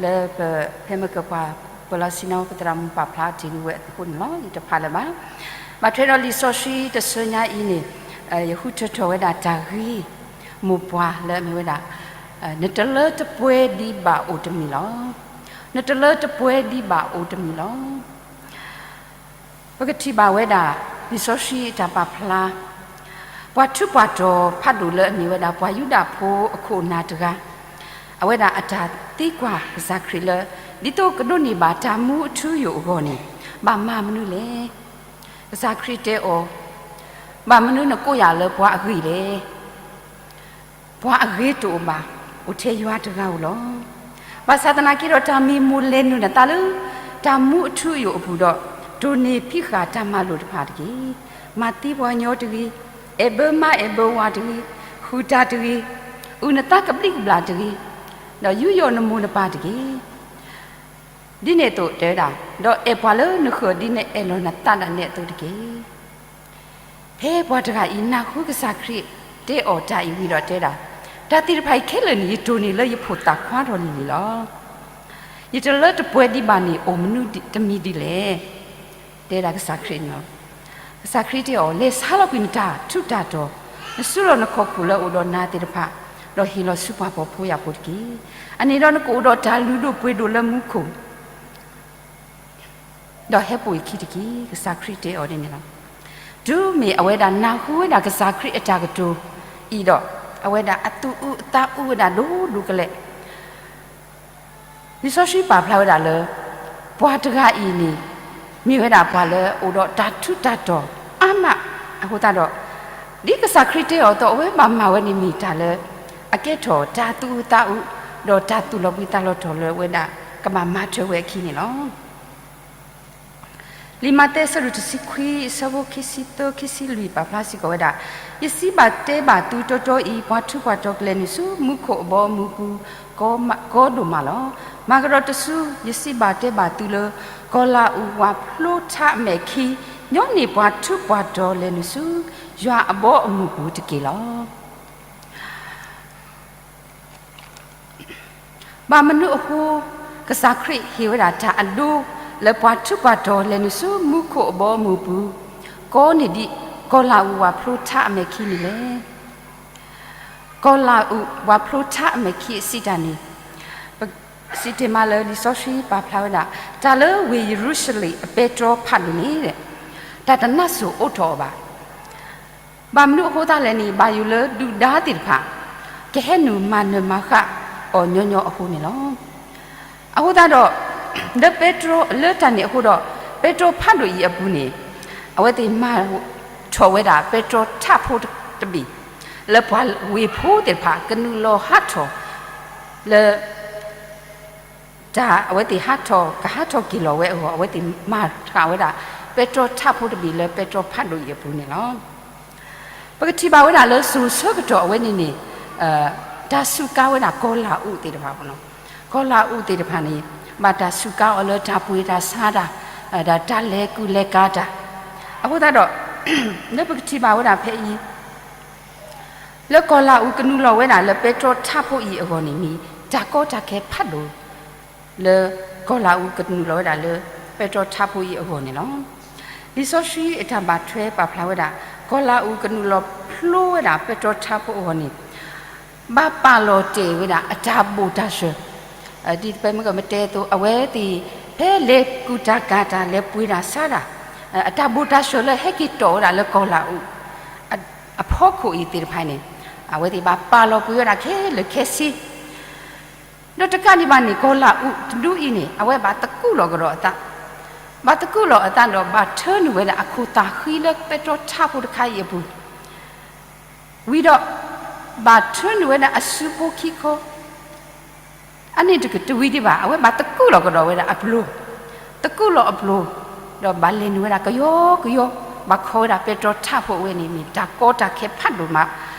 လၢပ, ဖဲမုၢ်ကပှၤပၢၤလီၢ်ဆ့ၣ်နီၤပသရၣ်မုၣ်ပာ်ဖျါတ့ၢ်ဝဲအဃိန့ၣ်လီၤ. ယတဖးလၢၤဘၣ်. ဘၣ်ထွဲဒီးလံာ်စီဆှံတဆၢညါအံၤန့ၣ်, ယဃုထၢထီၣ်ဝဲဒၣ်တၢ်ဂ့ၢ်မိၢ်ပှၢ်လၢအမ့ၢ်ဝဲဒၣ်, နတလၢတပှဲၤဒံးဘၣ်အိၣ်တမံၤလီၤ. နတလၢတပှဲၤဒံးဘၣ်အိၣ်တမံၤလီၤ. ပကထံၣ်ဘၣ်ဝဲဒၣ် လံာ်စီဆှံအတၢ်ပာ်ဖျါ, ပှၤထူးပှၤတီၤဖးဒိၣ်လၢအမ့ၢ်ဝဲဒၣ် ပှၤယူဒၤဖိအခိၣ်အနၢ်တဂၤ, အဝဲဒၣ်အတၢ်သံကွၢ်ကစၢ်ခရံာ်လၢ, ဒ်သိးကဒိးန့ၢ်ဘၣ်တၢ်မူအထူအယိာ်အဂီၢ်န့ၣ်, ဘၣ်မၤမနုၤလဲၣ်. ကစၢ်ခရံာ်တဲအီၤ, ဘၣ်မနုၤနကိးယၤလၢပှၤအဂ့ၤလဲၣ်. ပှၤအဂ့ၤတအိၣ်ဘၣ်, အိၣ်ထဲယွၤတဂၤဧိၤလီၤ. ဘၣ်ဆၣ်သနာ်က့ဒီး တၢ်မ့ၢ်မိၢ်လဲၤနုာ်နသးလၢ တၢ်မူအထူအယိာ်အပူၤဒီး, တိၢ်န့ၢ်ဖံးဃာ်တၢ်မၤလိာ်တဖၣ်တက့ၢ်. မၤသံပှၤကညီတဂ့ၤ, အဲၣ်ဘၢမါအဲၣ်ဘၢဝၤတဂ့ၤ, ဃုာ်တၢ်တဂ့ၤ, အုၣ်နသးကဘျံးကဘျၣ်တဂ့ၤ, ဒီးယူးယီၣ်နမိၢ်နပၢ်တက့ၢ်. ဒ်န့ၣ်အသိးတဲဝဲဒၣ်, ဒီးအဲၣ်ပှၤလၢနဃၢၤဒ်နအဲၣ်လီၤနသးဒၣ်နဲအသိးတက့ၢ်. ဖဲပှၤတဂၤအံၤနၢ်ဟူကစၢ်ခရံာ်တဲအီၤတၢ်အံၤဝံၤဒီးတဲဒၣ်, တၢ်သ့ၣ်တဖၣ်အံၤခဲလၢာ်န့ၣ် ယတိၢ်န့ၢ်လၢယဖိသၣ်ခွါထီၣ်လံၤလံၤလီၤ. ယတလၢတပှဲၤဒံးဘၣ်န့ၣ် အိၣ်မနုၤတမံၤဒ်လဲၣ်. တဲဒၣ်ကစၢ်ခရံာ်န့ၣ်လီၤ. ကစၢ်ခရံာ်တဲအီၤ, လဲၤဆါလီၤကွံာ်နတၢ်ထူးတၢ်တီၤ, နစုလီၤနခီၣ်ခိၣ်လၢအိၣ်ဒီးနၤသ့ၣ်တဖၣ်, ဒီးဟ့ၣ်လီၤဆူပှၤဖှီၣ်ဖိယာ်ဖိတက့ၢ်. အန့ၣ်ဒီးနကအိၣ်ဒီးတၢ်လုၢ်ဒိၣ်ပှ့ၤဒိၣ်လၢမူခိၣ် ဒီးဟဲပိာ်ယခံတက့ၢ်. ကစၢ်ခရံာ်တဲအီၤဒ်န့ၣ်လီၤ. တုၤမ့ၢ်အဝဲဒၣ်နၢ်ဟူဝဲဒၣ်ကစၢ်ခရံာ်အတၢ်ကတိၤအံၤဒီး, အဝဲဒၣ်အသူၣ်အုးအသးအုးဝဲဒၣ်ဒိၣ်ဒိၣ်ကလဲာ်. လံာ်စီဆှံပာ်ဖျါဝဲဒၣ်လၢ, ပှၤတဂၤအံၤန့ၣ် မ့ၢ်ဝဲဒၣ်ပှၤလၢအိၣ်ဒီးတၢ်ထူးတၢ်တီၤအါမးအဃိသတးဒီး, ဒ်ကစၢ်ခရံာ်တဲအီၤအသိး အဝဲဘၣ်မၤဝဲန့ၣ်မ့ၢ်တၢ်လၢ အကဲထီၣ်တၢ်သူၣ်အုးသးအုး, ဒီးတၢ်သူၣ်လီၤဘှံးသးလီၤတီၤလၢအဝဲဒၣ် ကဘၣ်မၤထွဲဝဲအခံန့ၣ်လီၤ. လံာ်မးသဲအဆၢဒိၣ်တဆံခွံ အဆၢဖိခံဆံသၢ ခံဆံလွံၢ် ပာ်ဖျါစ့ၢ်ကီးဝဲဒၣ်, ယစံးဘၣ်တဲဘၣ်သုတီတီအံၤ, ပှၤထူးပှၤတီၤကလဲၤနုာ်ဆူမူခိၣ်အဘီအမုၢ်ပူၤ ကီဒိၣ်မးလီၤ. မၤကဒီးတစု, ယစံးဘၣ်တဲဘၣ်သုလၢ ကီၤလၤအူးဝၤဖျိထါအမဲာ်ခံ, ညီနုၢ်ပှၤထူးပှၤတီၤလဲၤနုာ်ဆူ ယွၤအဘီအမုၢ်ပူၤတက့ၢ်လီၤ. ဘၣ်မနုၤအဃိ ကစၢ်ခရံာ်ဟ့ၣ်ဝဲဒၣ်တၢ်အဒိ လၢပှၤထူးပှၤတီၤလဲၤနုာ်ဆူမူခိၣ်အဘီအမုၢ်အပူၤ, ကိးနံၤဒဲး ကီၤလၤအူးဝၤဖျိထါအမဲာ်ခံန့ၣ်လဲၣ်. ကီၤလၤအူးဝၤဖျိထါအမဲာ်ခံအစံးတၢ်န့ၣ် ပစံးတ့ၢ်မးလၢလံာ်စီဆှံပာ်ဖျါဝဲဒၣ် တၢ်လၢဝ့ၢ်ယရူၤၡလ့ၣ်အပဲတြီဖးဒိၣ်န့ၣ် တၢ်တနါစိၤအိးထီၣ်အီၤဘၣ်. ဘၣ်မနုၤအဃိသတးလဲၣ်န့ၣ် ဘၣ်ယိၣ်လၢဒုၣ်ဒါသ့ၣ်တဖၣ် ကဟဲနုာ်မၤနၢၤမၤဃၣ်အီၤညီညီအဃိန့ၣ်လီၤ. အဃိသတးဒီး လၢပဲတြီ လၢတၢ်န့ၣ်အဃိဒီး ပဲတြီဖးဒိၣ်အံၤအပူၤန့ၣ် အဝဲသ့ၣ်မၤထီၣ်ဝဲဒၣ်ပဲတြီထးဖိတဘ့ၣ် လၢပှၤဝ့ၢ်ဖိသ့ၣ်တဖၣ် ကနုာ်လီၤဟးထီၣ် လၢ တၢ်အဝဲသ့ၣ်ဟးထီၣ် ကဟးထီၣ်က့ၤလီၤဝဲအဂီၢ် အဝဲသ့ၣ်မၤဃၣ်ဝဲဒၣ် ပဲတြီထးဖိတဘ့ၣ်လၢပဲတြီဖးဒိၣ်အံၤအပူၤန့ၣ်လီၤ. ပကထံၣ်ဘၣ်ဝဲဒၣ်လၢစိၤဆၢကတီၢ်အဝဲန့ၣ်န့ၣ် တၢ်စူးကါဝဲဒၣ်ကီၤလၤအူးသ့ၣ်တဖၣ်, ကီၤလၤအူးသ့ၣ်တဖၣ်န့ၣ် ဘၣ်တၢ်စူးကါအီၤလၢတၢ်ပှ့ၤတၢ်ဆါတၢ်, ဒီးတၢ်လဲၤကူၣ်လဲၤကၤတၢ်. အဃိသတးဒီး လၢပကထံၣ်ဘၣ်ဝဲဒၣ်ဖဲအံၤ လၢကီၤလၤအူးကနုာ်လီၤဝဲဒၣ်လၢပဲတြီထးဖိအံၤအဂီၢ်န့ၣ်မ့ၢ် တၢ်ကီတၢ်ခဲဖးဒိၣ် လၢကီၤလၤအူးကနုာ်လီၤဝဲဒၣ်လၢ ပဲတြီထးဖိအံၤအဂီၢ်န့ၣ်လီၤ. လံာ်စီဆှံအတၢ်ဘၣ်ထွဲပာ်ဖျါဝဲဒၣ် ကီၤလၤအူးကနုာ်လီၤဖျိဝဲဒၣ်ပဲတြီထးဖိအဂီၢ်န့ၣ် ဘၣ်ပာ်လီၤတဲာ်ဝဲဒၣ်အတၢ်ဘိၣ်တၢ်စှၤ, ဒ်ပမ့ၢ်ကမ့ၢ်တဲအသိး အဝဲသ့ၣ် ဖဲလဲၤကူၣ်တၢ်ကၤတၢ် လဲၤပှ့ၤတၢ်ဆါတၢ်, အတၢ်ဘိၣ်တၢ်စှၤလၢဟဲက့ၤတီၢ်ဝဲဒၣ်လၢကီၤလၤအူး အဖီခိၣ်အံၤသ့ၣ်တဖၣ်န့ၣ် အဝဲသ့ၣ်ဘၣ်ပာ်လီၤကွံာ်ဝဲဒၣ်ခဲလၢာ်ခဲဆ့ ဒီးတကးဒံးဘၣ်န့ၣ် ကီၤလၤအူးတဒူအံၤန့ၣ် အဝဲဘၣ်သကူးလီၤကဒီးအသး, ဘၣ်သကူးလီၤအသးဒီး ဘၣ်ထၢနုာ်ဝဲဒၣ်အခိၣ်သၣ်ဃံလၢပဲတြီထးဖိတခါအံၤအပူၤ, ဝံၤဒီး ဘၣ်ထၢနုာ်ဝဲဒၣ်အစုဖိခံခီ အန့ၣ်တဝံၤဒံးဘၣ် အဝဲဘၣ်သကူးလီၤကဒီးဝဲဒၣ်အပျိၤ, သကူးလီၤအပျိၤ, ဒီးဘၣ်လဲၤနုာ်ဝဲဒၣ်ကယီကယီ, ဘၣ်ခီဝဲဒၣ်ပဲတြီထးဖိအဝဲန့ၣ် မ့ၢ်တၢ်ကီတၢ်ခဲဖးဒိၣ်မး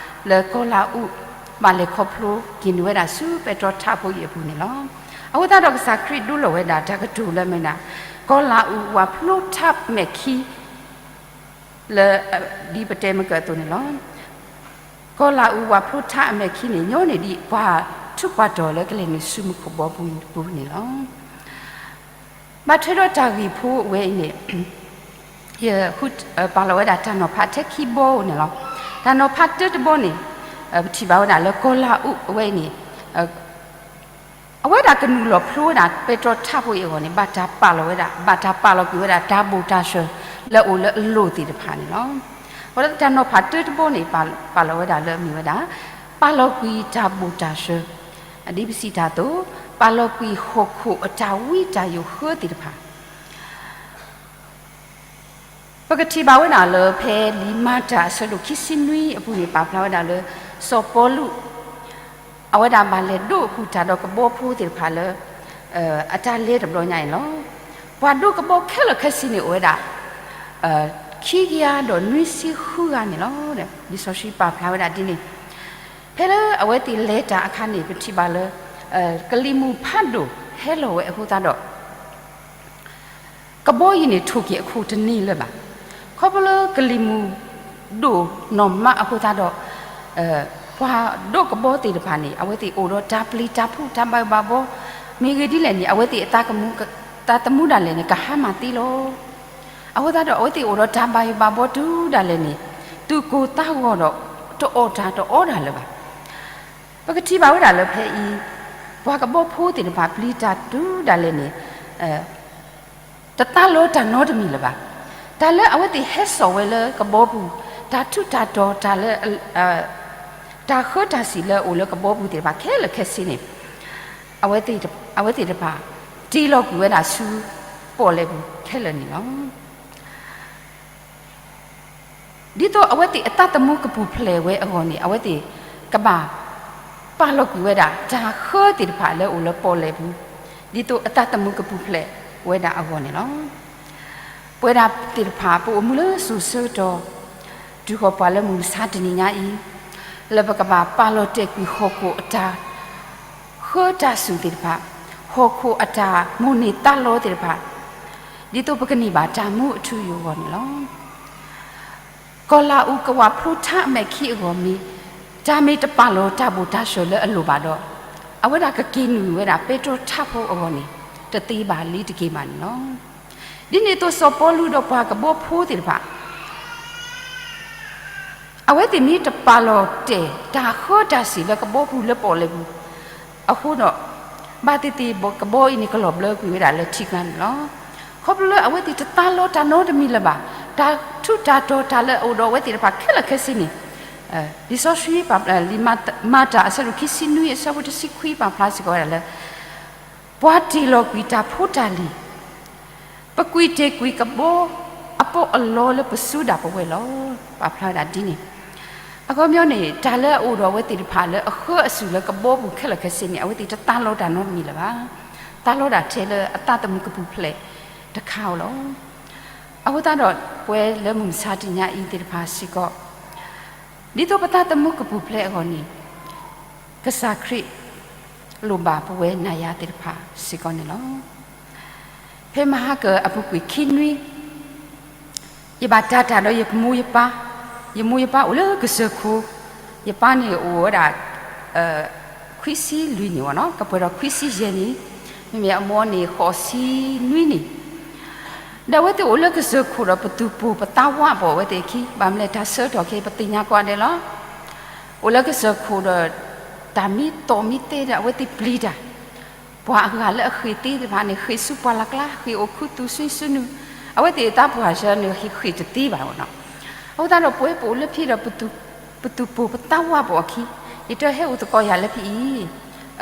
လၢကီၤလၤအူး ဘၣ်လဲၤခီဖျိက့ၤနုာ်ဝဲဒၣ်ဆူပဲတြီထးဖိအံၤအပူၤန့ၣ်လီၤ. အဃိသတးဒီးကစၢ်ခရံာ်ဒိလီၤဝဲဒၣ်တၢ်ကတိၤလၢမနုၤ, ကီၤလၤအူးဝၤဖျိထးအမဲာ်ခံ လၢ ဒ်ပတဲမ့ၢ်ကၢအသိးန့ၣ်လီၤ. ကီၤလၤအူးဝၤဖျိထးအမဲာ်ခံန့ၣ် ညီန့ၢ်ဒံးပှၤထူးပှၤတီၤလၢကလဲၤနုာ်ဆူမူခိၣ်ဘီပူၤန့ၣ်လီၤ. ဘၣ်ထွဲဒီးတၢ်ဂ့ၢ်ဖိအဝဲအံၤန့ၣ် ယဃုပာ်လီၤဝဲဒၣ်တၢ်နီၤဖးထဲခံဘီန့ၣ်လီၤ. တၢ်နီၤဖးတၢတဘီန့ၣ် ပထံၣ်ဘၣ်ဝဲဒၣ်လၢကီၤလၤအူးအဝဲအံၤန့ၣ် အဝဲဒၣ်ကနုာ်လီၤဖျိဝဲဒၣ်ပဲတြီထးဖိအံၤအဂီၢ်န့ၣ် ဘၣ်တၢ်ပာ်လီၤဝဲဒၣ်, ဘၣ်တၢ်ပာ်လီၤကွံာ်ဝဲဒၣ်တၢ်ဘိၣ်တၢ်စှၤလၢအအိၣ်လၢအလိၤသ့ၣ်တဖၣ်န့ၣ်လီၤ. အဃိဒီးတၢ်နီၤဖးတၢတဘီန့ၣ် ပာ်လီၤဝဲဒၣ်လၢအမ့ၢ်ဝဲဒၣ် ပာ်လီၤကွံာ်တၢ်ဘိၣ်တၢ်စှၤ, ဒ်ပစံးတၢ်အသိး ပာ်လီၤကွံာ်ဟီၣ်ခိၣ်အတၢ်ဝံတၢ်ယိးဃၢသ့ၣ်တဖၣ် ပကထံၣ်ဘၣ်ဝဲဒၣ်လၢဖဲလံာ်မၤတၢ်အဆၢဒိၣ်ခံဆံနွံအပူၤန့ၣ် ပာ်ဖျါဝဲဒၣ်လၢ စီၤပီလူး အဝဲဒၣ်ဘၣ်လဲၤဒိးအကူၣ်တၢ်ဒီးကဘီဖိသ့ၣ်တဖၣ်လၢ အတၢ်လဲၤတဘျီညါအံၤလီၤ. ပှၤဒိးကဘီခဲလၢာ်ခဲဆ့န့ၣ်အိၣ်ဝဲဒၣ် ခံကယၤဒီးနွံဆံဃုဂၤန့ၣ်လီၤ. လံာ်စီဆှံပာ်ဖျါဝဲဒၣ်ဒ်န့ၣ်, ဖဲလၢအဝဲသ့ၣ်လဲၤတၢ်အခါန့ၣ် ပထံၣ်ဘၣ်လၢ ကလံၤမုၢ်ဖးဒိၣ်ဟဲလီၤဝဲအဃိသတးဒီး ကဘီအံၤန့ၣ်ထိၣ်က့ၤအခိၣ်တန့ၢ်လၢၤဘၣ်. ခီဖျိလၢကလံၤမုၢ်ဒိၣ်နီၢ်မးအဃိသတးဒီး ပှၤဒိးကဘီသ့ၣ်တဖၣ်န့ၣ် အဝဲသ့ၣ်အိၣ်ဒီးတၢ်ပျံၤတၢ်ဖုးတၢ်ဘၣ်ယိၣ်ဘၣ်ဘီ, မ့ၢ်ဂ့ၤဒ်လဲၣ်န့ၣ် အဝဲသ့ၣ်အသးသမူဒၣ်လဲာ်န့ၣ် ကဟါမၢ်သ့လီၤ. အဃိသတးဒီးအဝဲသ့ၣ်အိၣ်ဒီးတၢ်ဘၣ်ယိၣ်ဘၣ်ဘီတုၤဒၣ်လဲာ်န့ၣ် သူၣ်ကိၢ်သးဂီၤဒီးတအီၣ်တၢ်တအီတၢ်လၢၤဘၣ်. ပကထံၣ်ဘၣ်ဝဲဒၣ်လၢဖဲအံၤ ပှၤကဘီဖိသ့ၣ်တဖၣ်ပျံၤတၢ်တုၤဒၣ်လဲာ်န့ၣ် တသးလီတၢ်နီတမံၤလၢၤဘၣ်. တၢ်လၢအဝဲသ့ၣ်ဟဲစိာ်ဝဲလၢကဘီပူၤ, တၢ်ထူးတၢ်တီၤ, တၢ်လၢ တၢ်ဃၢတၢ်စံၣ်လၢအအိၣ်လၢကဘီပူၤသ့ၣ်တဖၣ်ခဲလၢာ်ခဲဆ့န့ၣ် အဝဲသ့ၣ်တဖၣ် တ့လီၤကွံာ်ဝဲဒၣ်ဆူပီၣ်လဲၣ်ပူၤခဲလၢာ်န့ၣ်လီၤ. ဒ်သိးအဝဲသ့ၣ်အသးသမူကပူၤဖျဲးဝဲအဂီၢ်န့ၣ် အဝဲသ့ၣ်ကဘၣ်ပာ်လီၤကွံာ်ဝဲဒၣ် တၢ်ဃၢသ့ၣ်တဖၣ်လၢအအိၣ်လၢပီၣ်လဲၣ်ပူၤ, ဒ်သိးအသးသမူကပူၤဖျဲးဝဲဒၣ်အဂီၢ်န့ၣ်လီၤ. ပဝဲဒၣ်သ့ၣ်တဖၣ် ပအိၣ်မူလၢစိၤဆၢကတီၢ် တုၤဃီၤပှၤလၢမုၢ်မဆါတနံၤညါအံၤ လၢပကဘၣ်ပာ်လီၤတဲာ်ကွံာ်ဟီၣ်ခိၣ်အတၢ်ဃၢတၢ်စူၣ်သ့ၣ်တဖၣ်, ဟီၣ်ခိၣ်အတၢ်မိၣ်န့ၢ်သးလီသ့ၣ်တဖၣ်, ဒ်သိးပကန့ၢ်ဘၣ်တၢ်မူအထူအယိာ်အဂီၢ်န့ၣ်လီၤ. ကီၤလၤအူးကဝၤဖျိထါအမဲာ်ခံအဂီၢ်မ့ၢ် တၢ်မ့ၢ်တပာ်လီၤတၢ်ဘိၣ်တၢ်စှၤလၢအလိၤဘၣ်ဒီး အဝဲဒၣ်ကက့ၤနုာ်ဝဲဒၣ် ပဲတြီထးဖိအဂီၢ်န့ၣ် တသ့ဘၣ်လံတက့ၢ်ဘၣ်န့ၣ်လီၤ. ဒ်န့ၣ်အသိးစီၤပီလူးဒီးပှၤကဘီဖိသ့ၣ်တဖၣ် အဝဲသ့ၣ်မ့ၢ်တပာ်လီၤတဲာ် တၢ်ဃၢတၢ်စ့ၢ်လၢကဘီပူၤလၢပီၣ်လဲၣ်ပူၤ အဃိဒီး ဘၣ်သ့ၣ်သ့ၣ်ကဘီအံၤန့ၣ် ကလီၤဘျၢကွံာ်ဝဲဒၣ်လၢထံကျါန့ၣ်လီၤ. ခီဖျိလၢအဝဲသ့ၣ်တသးလီတၢ်နီတမံၤလၢၤဘၣ်, တၢ်ထူးတၢ်တီၤတၢ်လၢအအိၣ်ဒီးအဝဲသ့ၣ်တဖၣ်ခဲလၢာ်ခဲဆ့န့ၣ် လံာ်စီဆှံ လံာ်မၤတၢ်အဆၢဒိၣ်ခံဆံနွံ အဆၢဖိတဆံခွံ ပာ်ဖျါစ့ၢ်ကီးဝဲဒၣ်လၢ ပှၤတ့ၢ်လီၤကွံာ်တၢ်ဖိတၢ်လံၤ ပကွံာ်တ့ၢ်ကွံာ်ကဘီအပီးအလီလၢပစုဒၣ်ပဝဲၢ်လီၤ. ပာ်ဖျါဝဲဒၣ်ဒ်န့ၣ်, အခီပညီန့ၣ် တၢ်လၢအအိၣ်ဒီးအဝဲသ့ၣ်တဖၣ်လၢအဃၢအစူၢ်လၢကဘီပူၤခဲလၢာ်ခဲဆ့န့ၣ် အဝဲသ့ၣ်တသးလီတၢ်နီတမံၤလၢၤဘၣ်. သးလီဒၣ်ထဲလၢအသးသမူကပူၤဖျဲးတခါဧိၤလီၤ. အဃိသတးဒီး ပဝဲလၢမုၢ်မဆါတနံၤအံၤသ့ၣ်တဖၣ်စ့ၢ်ကီး ဒ်သိးပသးသမူကပူၤဖျဲးအဂီၢ်န့ၣ် ကစၢ်ခရံာ်လိၣ်ဘၣ်ပဝဲနၤယၤသ့ၣ်တဖၣ်စ့ၢ်ကီးန့ၣ်လီၤ. ဖဲမဟါကအပူၤကွံာ်ခံနွံ ယဘၣ်တၢ်တၢ်ဒီးယမိၢ်ယပၢ်, ယမိၢ်ယပၢ်အိၣ်လၢကစၢၢ်ခိၣ်, ယပၢ်န့ၣ်အိၣ်ဝဲဒၣ် ခွံဆံလွံၢ်နံၣ်ဝဲနီၤ, ကပှဲၤဒီးခွံဆံယဲၢ်နံၣ်, မ့မ့ၢ်အမိၢ်န့ၣ် ဃိးဆံနွံနံၣ်, ဒီးအဝဲသ့ၣ်အိၣ်လၢကစၢၢ်ခိၣ်ဒီးပသူၣ်ပိၢ်ပသးဝးပိာ်အဝဲသ့ၣ်အခံ, ဘၣ်မနုၤလဲၣ်တၢ်ဆၢကတီၢ်ခဲအံၤပသ့ၣ်ညါကိးဂၤဒဲးလီၤ. အိၣ်လၢကစၢၢ်ခိၣ်ဒီး တၢ်မ့ၢ်တီၢ်မ့ၢ်သဲဒီး အဝဲသ့ၣ်ပျံၤတၢ်, ပှၤအဂၤလၢအဃ့ၢ်သ့သ့ၣ်တဖၣ်န့ၣ် ဃ့ၢ်ဆူပှၢ်လၢ်ကျါ, ဃ့ၢ်အိၣ်ခူသူၣ်ဆူနုၤ, အဝဲသ့ၣ်အသးပှၢ်ဆၢန့ၣ် ဃ့ၢ်တသ့ဘၣ်နီၤ. အဃိသတးဒီးပဝဲပအိၣ်လၢဖဲဒီး ပသူၣ်ပိၢ်ပသးဝးပိာ်အခံ, ယတဲဟဲအိၣ်သကိးယၤလၢဖဲအံ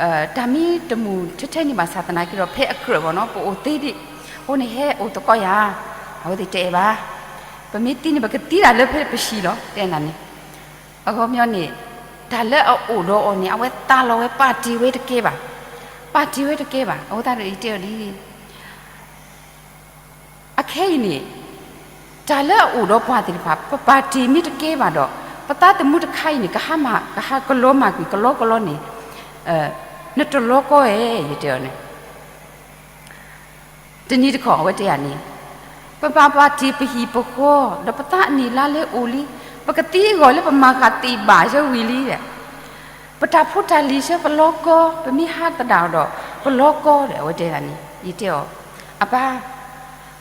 ၤ, တၢ်မ့ၢ်တမုာ်ထဲထဲန့ၣ်ဘၣ်ဆၣ်သနာ်က့ဒီး ဖဲအကြၢးဘၣ်နီၤ ပအိၣ်သ့ဒံး, အဃိန့ၣ်ဟဲအိၣ်သကိးယၤ, အဝဲသ့ၣ်တအဲၣ်ဘၣ်, ပမ့ၢ်သံန့ၣ် ပကသံဒၣ်လၢဖဲပဟံၣ်လီၤ တဲနၤန့ၣ်. အခီပညီန့ၣ် တၢ်လၢအအိၣ်ဒီးအီၤန့ၣ် အဝဲသးလီၤဝဲပာ်တ့ၢ်ဝဲတကဲဘၣ်, ပာ်တ့ၢ်ဝဲတကဲဘၣ်, အဃိသတးဒီးယတဲအီၤဒ် အခဲအံၤန့ၣ် တၢ်လၢအအိၣ်ဒီးပှၤသ့ၣ်တဖၣ် ပပာ်တ့ၢ်မ့ၢ်တကဲဘၣ်ဒီး ပသးသမူတခါအံၤန့ၣ် ကဟးမၤ ကဟးကလီၤမၢ်ကွံာ်ကလီကလီန့ၣ် နတလီကီဧဲ ယတဲအီၤန့ၣ်. တနံၤတခီအဝဲတဲယၤန့ၣ်, ပဘၣ်ပာ်တ့ၢ်ပဟံၣ်ပဃီ ဒီးပသးအနံၣ်လါလဲအိၣ်လံ, ပကသံအဂီၢ်လၢပမၤဃာ်သ့ၣ်ဘၣ်ဆၢဝံၤလံဒီး ပတၢ်ဖိတၢ်လံၤဆၢပလီကီ, ပမ့ၢ်ဟးသဒၣ်အီၤဒီး ပလီကီဒီး အဝဲတဲဒၣ်န့ၣ်, ယတဲအီၤ, အပၢ်,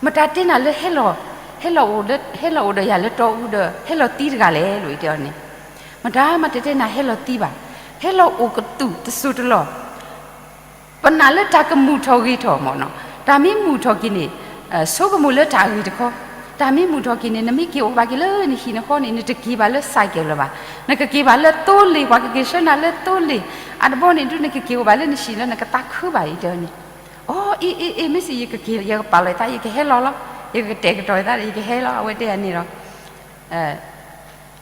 မတၤတဲနၤလၢ ဟဲလီၤ, ဟဲလီၤအိၣ်ဒီးယၤလၢတီအူဒီး ဟဲလီၤသံတဂၤလဲၣ် လိၣ်ယတဲအီၤန့ၣ်, မတၤမးတတဲနၤဟဲလီၤသံဘၣ်, ဟဲလီၤအိၣ်ကသူၣ်တစိၢ်တလီၢ် ပနာ်လၢတၢ်ကမုာ်ထီၣ်ဂ့ၤထီၣ်မ့ၢ်နီၤ, တၢ်မ့ၢ်မုာ်ထီၣ်က့ၤန့ၣ်, ဆိကမိၣ်လၢတၢ်အဂ့ၤတခီ, တၢ်မ့ၢ်မုာ်ထီၣ်က့ၤန့ၣ် နမ့ၢ်က့ၤအိၣ်ဘၣ်က့ၤလၢနဟံၣ်နဃီန့ၣ် နတက့ၤဘၣ်လၢ cycle လၢၤဘၣ်, နကက့ၤဘၣ်လၢသိလ့ၣ်, ပှၤကက့ၤဆှၢနၤလၢသိလ့ၣ်, အတဘီန့ၣ်ဒုး နကက့ၤအိၣ်ဘၣ်လၢနဟံၣ်လၢနကသးခုဘၣ် ယတဲအီၤန့ၣ်, အိ အ့ အ့ အ့ မ့ၢ်စံး ယကက့ၤ ယကပာ်လီၤယသး ယကဟဲလီၤလီၤ, ယကတဲာ်ကတီၤယသးဒီး ယကဟဲလီၤ အဝဲတဲယၤန့ၣ်ဒီး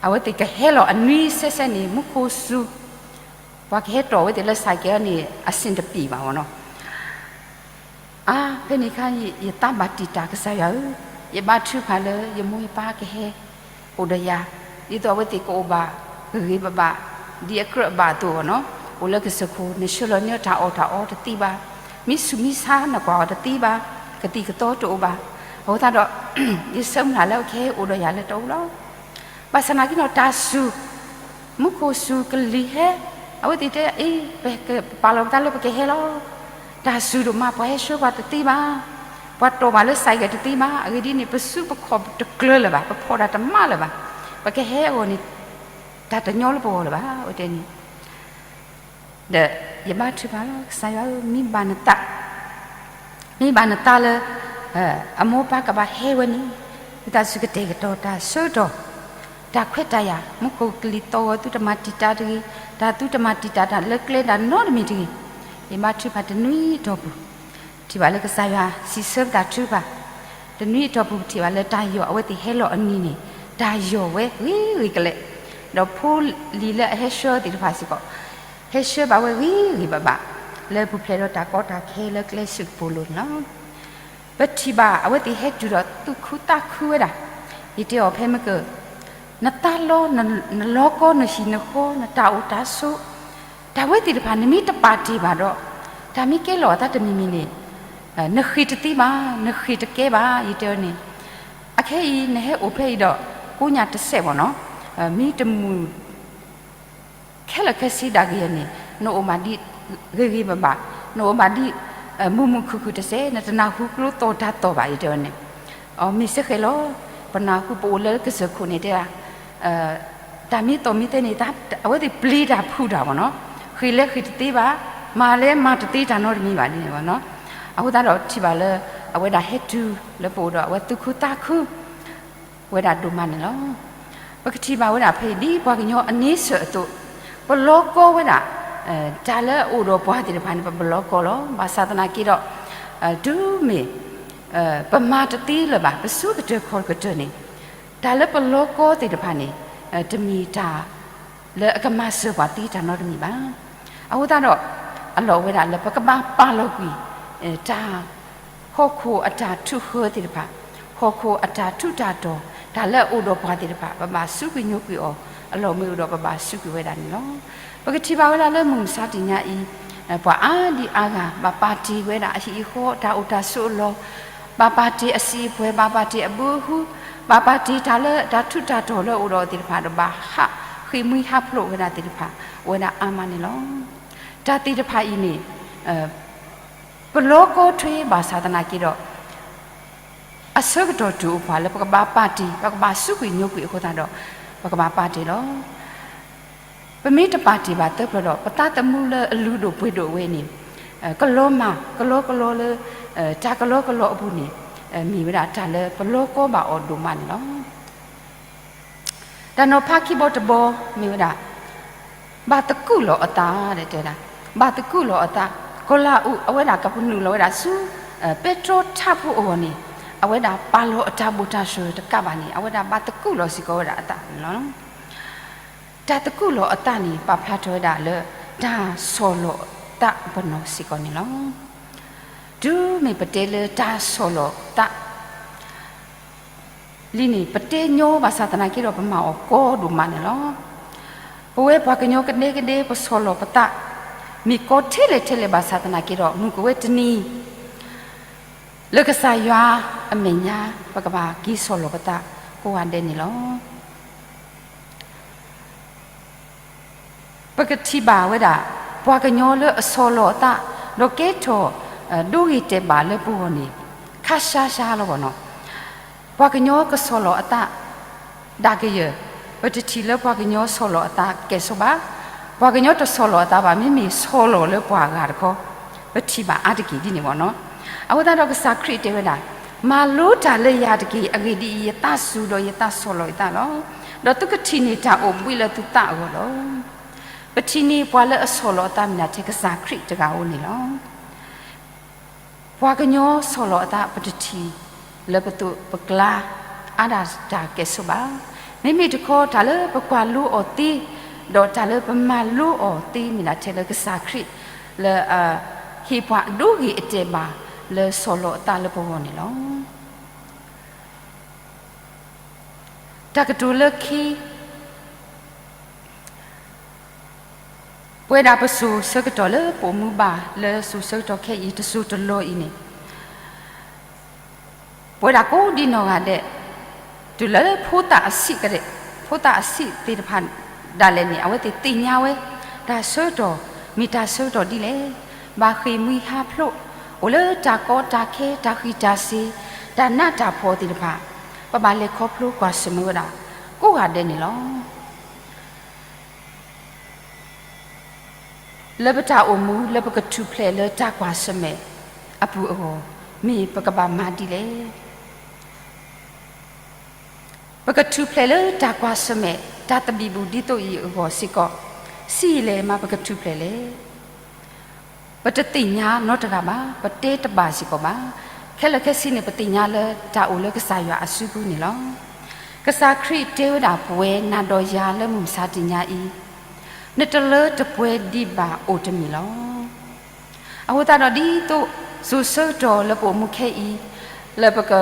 အဝဲသ့ၣ်ကဟဲလီၤအနွံဆဲဆဲန့ၣ် မူခိၣ်စူၤ, ပှၤကဟဲတီၢ်အဝဲသ့ၣ်လၢ cycle န့ၣ် အဆင်တပြေဘၣ်မ့ၢ်နီၤ. အါ ဖဲန့ၣ်အခါ ယသးဘၣ်တံာ်တာ် ကစၢ်ယွၤဧၢ, ယဘါထုကဖၣ်လၢယမိၢ်ယပၢ်ကဟဲအိၣ်ဒီးယၤ, ဒ်သိးအဝဲသ့ၣ်ကအိၣ်ဘၣ်ဂ့ၤဂ့ၤဘၣ်ဘၣ် ဒ်အကြၢးအဘၣ်အသိးနီၤ, အိၣ်လၢကစၢၢ်ခိၣ် နဆှၢလီၤန့ၢ်တၢ်အီၣ်တၢ်အီတသ့ဘၣ်, မ့ၢ်ဆူးမ့ၢ်ဆါနကွၢ်အီၤတသ့ဘၣ်, ကသံၣ်ကသီတအိၣ်ဘၣ်, အဃိသတးဒီး ယဆၢမုၢ်လၢ်လၢအကဟဲအိၣ်ဒီးယၤလၢတီအူလီၤ. ဘၣ်ဆၣ်သနာ်က့နီၤ တၢ်စူၤ, မူခိၣ်စူၤကလံၤဟဲ, အဝဲသ့ၣ်တဲ အ့ ပကပာ်လီၤပသးလၢပကဟဲလီၤ. တၢ်စူၤဒိၣ်မး ပှၤဟဲဆှၢပှၤတသ့ဘၣ်, ပှၤတီၢ်ဘၣ်လၢ cycle တသ့ဘၣ်, အဂ့ၢ်ဒ်န့ၣ် ပစုပခီၣ်တကျၢၤလၢၤဘၣ်, ပဖီၣ်တၢ်တမးလၢၤဘၣ်, ပကဟဲအဂီၢ်န့ၣ် တၢ်တညီလၢပဂီၢ်လၢၤဘၣ် အဝဲတဲန့ၣ် ဒီးယဘါထုကဖၣ်လီၤ ကစၢ်ယွၤဧၢ မ့ၢ်ဘၣ်နသး, မ့ၢ်ဘၣ်နသးလၢ အမိၢ်ပၢ်ကဘၣ်ဟဲဝဲန့ၣ်, ဝံသးစူၤကတဲာ်ကတီၤတၢ်ဆၢကတီၢ်, တၢ်ခွဲးတၢ်ယာ်, မူခိၣ်ကလံၤသီၣ်ဂီၤသုတမၤတံာ်တာ်တဂ့ၤ, တၢ်သုတမၤတံာ်တာ်တၢ်လၢကျဲတၢ်နီတမံၤတဂ့ၤ, ယဘါထုကဖၣ်တနွံအတီၢ်ပူၤ, ထံၣ်ဘၣ်လၢကစၢ်ယွၤစံးဆၢပတၢ်ထုကဖၣ်, တနွံအတီၢ်ပူၤ ပထံၣ်ဘၣ်လၢတၢ်ယီၢ်အဝဲသ့ၣ်ဟဲလီၤအနံၤန့ၣ်, တၢ်ယီၢ်ဝဲဂ့ၤဂ့ၤကလဲာ်, ဒီးဖိလံၤလၢအဟဲဆှၢသ့ၣ်တဖၣ်စ့ၢ်ကီး ဟဲဆှၢဘၣ်ဝဲဂ့ၤဂ့ၤဘၣ်ဘၣ်, လၢပူၤဖျဲးဒီးတၢ်ကီတၢ်ခဲလၢကျဲစ့ၢ်ကီးပူၤလီၤန့ၣ်လီၤ. ပထံၣ်ဘၣ်အဝဲသ့ၣ်ဟဲတုၤဒီးသူၣ်ခုသးခုဝဲဒၣ်, ယတဲအီၤဖဲမ့ၢ်က, နသးလီ, နလီကီနဟံၣ်နဃီ နတၢ်အိၣ်တၢ်ဆိး, တၢ်ဝဲသ့ၣ်တဖၣ်နမ့ၢ်တပာ်တ့ၢ်ဘၣ်ဒီး, တၢ်မ့ၢ်ကဲလီၤအသးတမံၤမံၤန့ၣ်, နဃ့ၢ်တသ့ဘၣ်, နဃ့ၢ်တကဲဘၣ် ယတဲအီၤန့ၣ်, အခဲအံၤနဟဲအိၣ်ဖဲအံၤဒီး, ကိးညါတစဲးဘၣ်နီၤ, မ့ၢ်တမုာ် ခဲလၢာ်ခဲဆ့ဒၣ်ကယဲၢ်န့ၣ် နအိၣ်မးဒ် ဂ့ၤဂ့ၤဘၣ်ဘၣ်, နအိၣ်ဘၣ်ဒ် မုာ်မုာ်ခုၣ်ခုၣ်တစဲး, နတနၢ်ဟူကျိသီၣ်တၢ်သီၣ်ဘၣ်အံၤ တဲဝဲန့ၣ်. အမ့ၢ်စ့ၢ်ကီးလီၤ. ပနၢ်ဟူပအိၣ်လၢကစၢၢ်ခိၣ်န့ၣ်တဲဒၣ် တၢ်မ့ၢ်သီၣ်မ့ၢ်သဲန့ၣ် အဝဲသ့ၣ်ပျံၤတၢ်ဖုးတၢ်ဘၣ်နီၤ, ဃ့ၢ်လဲၤဃ့ၢ်တသ့ဘၣ်, မၤလဲၤမၤတသ့တၢ်နီတမံၤဘၣ်န့ၣ်ဘၣ်နီၤ. အဃိသတးဒီးထံၣ်ဘၣ်လၢ အဝဲဒၣ်ဟဲတုၤလၢပအိၣ်ဒီးအဝဲသူၣ်ခုသးခု ဝဲဒၣ်ဒိၣ်မးန့ၣ်လီၤ. ပကထံၣ်ဘၣ်ဝဲဒၣ်ဖဲအံၤဒ်ပှၤကညီအန့ဆၢၣ်အသိး, ပလီၤကီဝဲဒၣ် တၢ်လၢအအိၣ်ဒီးပှၤသ့ၣ်တဖၣ်န့ၣ် ပလီၤကီလီၤ. ဘၣ်ဆၣ်သနာ်က့ဒီး တုၤမ့ၢ် ပမၤတသ့လၢၤဘၣ် ပဆၢကတီၢ်ခီၣ်ကတီၢ်န့ၣ် တၢ်လၢပလီၤကီသ့ၣ်တဖၣ်န့ၣ် တမ့ၢ်တၢ် လၢအကမၤစၢၤပှၤသ့တၢ်နီတမံၤဘၣ်. အဃိသတးဒီး အလီၢ်ဝဲဒၣ်လၢပကဘၣ်ပာ်လီၤကွံာ် တၢ် ဟီၣ်ခိၣ်အတၢ်ထုးဃၢသ့ၣ်တဖၣ်, ဟီၣ်ခိၣ်အတၢ်ထူးတၢ်တီၤ, တၢ်လၢအအိၣ်ဒီးပှၤသ့ၣ်တဖၣ် ပဘၣ်စူးကွံာ်ညိကွံာ်အီၤ အလီၢ်မ့ၢ်အိၣ်ဒီးပဘၣ်စူးကွံာ်ဝဲဒၣ်န့ၣ်လီၤ. ပကထံၣ်ဘၣ်ဝဲဒၣ်လၢမုၢ်မဆါတနံၤညါအံၤ ပှၤအါဒံအါဂၤ ဘၣ်ပာ်တ့ၢ်ဝဲဒၣ်အဟံၣ်အဃီ တၢ်အိၣ်တၢ်ဆိးအလီၢ်, ဘၣ်ပာ်တ့ၢ်အစံာ်အပှဲၤ, ဘၣ်ပာ်တ့ၢ်အဘုအဟု, ဘၣ်ပာ်တ့ၢ်တၢ်လၢတၢ်ထူးတၢ်တီၤလၢအအိၣ်ဒီးအီၤသ့ၣ်တဖၣ်ဒီး ဘၣ်ဟးဃ့ၢ်မှံဟးဖျိးဝဲဒၣ်သ့ၣ်တဖၣ် အိၣ်ဝဲဒၣ်အါမးန့ၣ်လီၤ. တၢ်သ့ၣ်တဖၣ်အံၤန့ၣ် ပလီၤကီထွဲဘၣ်ဆၣ်သနာ်က့ဒီး အဆၢကတီၢ်တအိၣ်ပှၤလၢပကဘၣ်ပာ်တ့ၢ် ပကဘၣ်စူးကွံာ်ညိကွံာ်အဃိသတးဒီး ပကဘၣ်ပာ်တ့ၢ်လီၤ. ပမ့ၢ်တပာ်တ့ၢ်ဘၣ်သၢဖျၢၣ်ဒီး ပသးသမူလၢအလုၢ်ဒိၣ်ပှ့ၤဒိၣ်ဝဲန့ၣ် ကလီၤမၢ် ကလီကလီလၢ တၢ်ကလီကလီအပူၤန့ၣ် မ့ၢ်ဝဲဒၣ်တၢ်လၢပလီၤကီဘၣ်အီၤဒိၣ်မးန့ၣ်လီၤ. တၢ်နီၤဖးခံဘီတဘီ မ့ၢ်ဝဲဒၣ် ဘၣ်သကုးလီၤအသး တဲဝဲဒၣ်, ဘၣ်သကုးလီၤအသး, ကီၤလၤအူး အဝဲဒၣ်ကပနုာ်လီၤဝဲဒၣ်ဆူ ပဲတြီထးဖိအဂီၢ်န့ၣ် အဝဲဒၣ်ပာ်လီၤအတၢ်ဘူၣ်တၢ်စၢၤတကးဘၣ်န့ၣ် အဝဲဒၣ်ဘၣ်သကုးလီၤစ့ၢ်ကီးဝဲဒၣ်အသးန့ၣ်လီၤ. တၢ်သကုးလီၤအသးန့ၣ် ပာ်ဖျါထီၣ်ဝဲဒၣ်လၢ တၢ်ဆီၣ်လီၤသးပနီၣ်စ့ၢ်ကီးန့ၣ်လီၤ. တုၤမ့ၢ်ပတဲလၢတၢ်ဆီၣ်လီၤသး လံန့ၣ် ပတဲညီဘၣ်ဆၣ်သနာ်က့ဒီး ပမၤအီၤကီဒိၣ်မးန့ၣ်လီၤ. ပဝဲပှၤကညီကဒဲကဒဲ ပဆီၣ်လီၤပသး မ့ၢ်ကီထဲလဲၣ်ထဲလဲၣ်ဘၣ်ဆၣ်သနာ်က့ဒီး မုၢ်ကဝဲတနံၤ လၢကစၢ်ယွၤအမဲာ်ညါ ပကဘၣ်က့ၤဆီၣ်လီၤပသးကိးဂၤဒဲးန့ၣ်လီၤ. ပကထံၣ်ဘၣ်ဝဲဒၣ် ပှၤကညီလၢအဆီၣ်လီၤအသး ဒီးကဲထီၣ် ဒိဂ့ၤတဲာ်ဘၣ်လၢပဂီၢ်န့ၣ် ခါရှါရှါလီၤဘၣ်နီၤ. ပှၤကညီကဆီၣ်လီၤအသး ဒၣ်ကယၢၢ် ပတထံၣ်လၢပှၤကညီဆီၣ်လီၤအသးကဲၣ်ဆိးဘၣ်, ပှၤကညီတဆီၣ်လီၤအသးဘၣ် မ့မ့ၢ်ဆီၣ်လီၤလၢပှၤဂၤတခီ ပထံၣ်ဘၣ်အါတက့ၢ်ဒ်န့ၣ်ဘၣ်နီၤ. အဃိသတးဒီးကစၢ်ခရံာ်တဲဝဲဒၣ်, မၤလိတၢ်လၢယၤတက့ၢ်, အဂ့ၢ်ဒ်အံၤ, ယသးစူၤဒီးယသးဆီၣ်လီၤယသးလီၤ. ဒီးသုကထံၣ်န့ၢ်တၢ်အိၣ်ဘှံးလၢသုသးအဂီၢ်လီၤ. ပထံၣ်န့ၢ်ပှၤလၢအဆီၣ်လီၤအသးမ့ၢ်ဒၣ်ထဲကစၢ်ခရံာ်တဂၤဧိၤန့ၣ်လီၤ. ပှၤကညီဆီၣ်လီၤအသး ပတထံၣ်လၢပသိးပကျါ အါဒၣ်တၢ်ကဲၣ်ဆိးဘၣ်. မ့မ့ၢ်တခီ တၢ်လၢပကွၢ်လိအီၤသ့ ဒီးတၢ်လၢပမၤလိအီၤသ့ မ့ၢ်ဒၣ်ထဲလၢကစၢ်ခရံာ် လၢ ဟ့ၣ်ပှၤဒိဂ့ၤအတဲာ်ဘၣ် လၢဆီၣ်လီၤအသးလၢပဂီၢ်န့ၣ်လီၤ. တၢ်ကတိၤလၢခံ ပဝဲဒၣ်ပစိၤဆၢကတီၢ်လၢပအိၣ်မူဘၣ်လၢစိၤဆၢကတီၢ်ခဲအံၤတစိၤတလီၢ်အံၤန့ၣ် ပဝဲဒၣ်ကိးဒံနီၢ်ဂၤဒဲး တုၤလၢဖိသၣ်အဆံးကဒဲး, ဖိသၣ်အဆံးသ့ၣ်တဖၣ်ဒၣ်လဲာ်န့ၣ် အဝဲသ့ၣ်သ့ၣ်ညါဝဲ တၢ်ဆၢကတီၢ် မ့ၢ်တၢ်ဆၢကတီၢ်ဒ်လဲၣ်, ဘၣ်ဃ့ၢ်မှံဟးဖျိး, အိၣ်လၢတၢ်ကီတၢ်ခဲ တၢ်ဃံးတၢ်စ့ၤ, တၢ်နးတၢ်ဖှီၣ်သ့ၣ်တဖၣ် ပဘၣ်လဲၤခီဖျိကွၢ်ဆၢၣ်မဲာ်ဝဲဒၣ် ကိးဂၤဒဲးန့ၣ်လီၤ. လၢပတၢ်အိၣ်မူ လၢပကထူၣ်ဖျဲးလၢတၢ်ကွၢ်ဆၢၣ်မဲာ်အပူၤအဂီၢ် မ့ၢ်ပကဘၣ်မၤဒ်လဲၣ်. ပကထူၣ်ဖျဲးလၢတၢ်ကွၢ်ဆၢၣ်မဲာ် တၢ်သဘံၣ်ဘုၣ်ဒ်သိးအံၤအဂီၢ်စ့ၢ်ကီး, ဆံးယံာ်လဲၣ်မးပကထူၣ်ဖျဲးလဲၣ်. ပတသ့ၣ်ညါနီတဂၤဘၣ်, ပတဲတဘၣ်စ့ၢ်ကီးဘၣ်. ခဲလၢာ်ခဲဆ့န့ၣ် ပသ့ၣ်ညါလၢတၢ်အိၣ်လၢကစၢ်ယွၤအစုပူၤန့ၣ်လီၤ. ကစၢ်ခရံာ်တဲဝဲဒၣ်ပဝဲနၤဒီးယၤလၢမုၢ်မဆါတနံၤညါအံၤ, နတလၢတပှဲၤဒံးဘၣ်အိၣ်တမံၤလီၤ. အဃိသတးဒီးဒ်သိး စိၤဆၢကတီၢ်လၢပအိၣ်မူခဲအံၤ လၢပက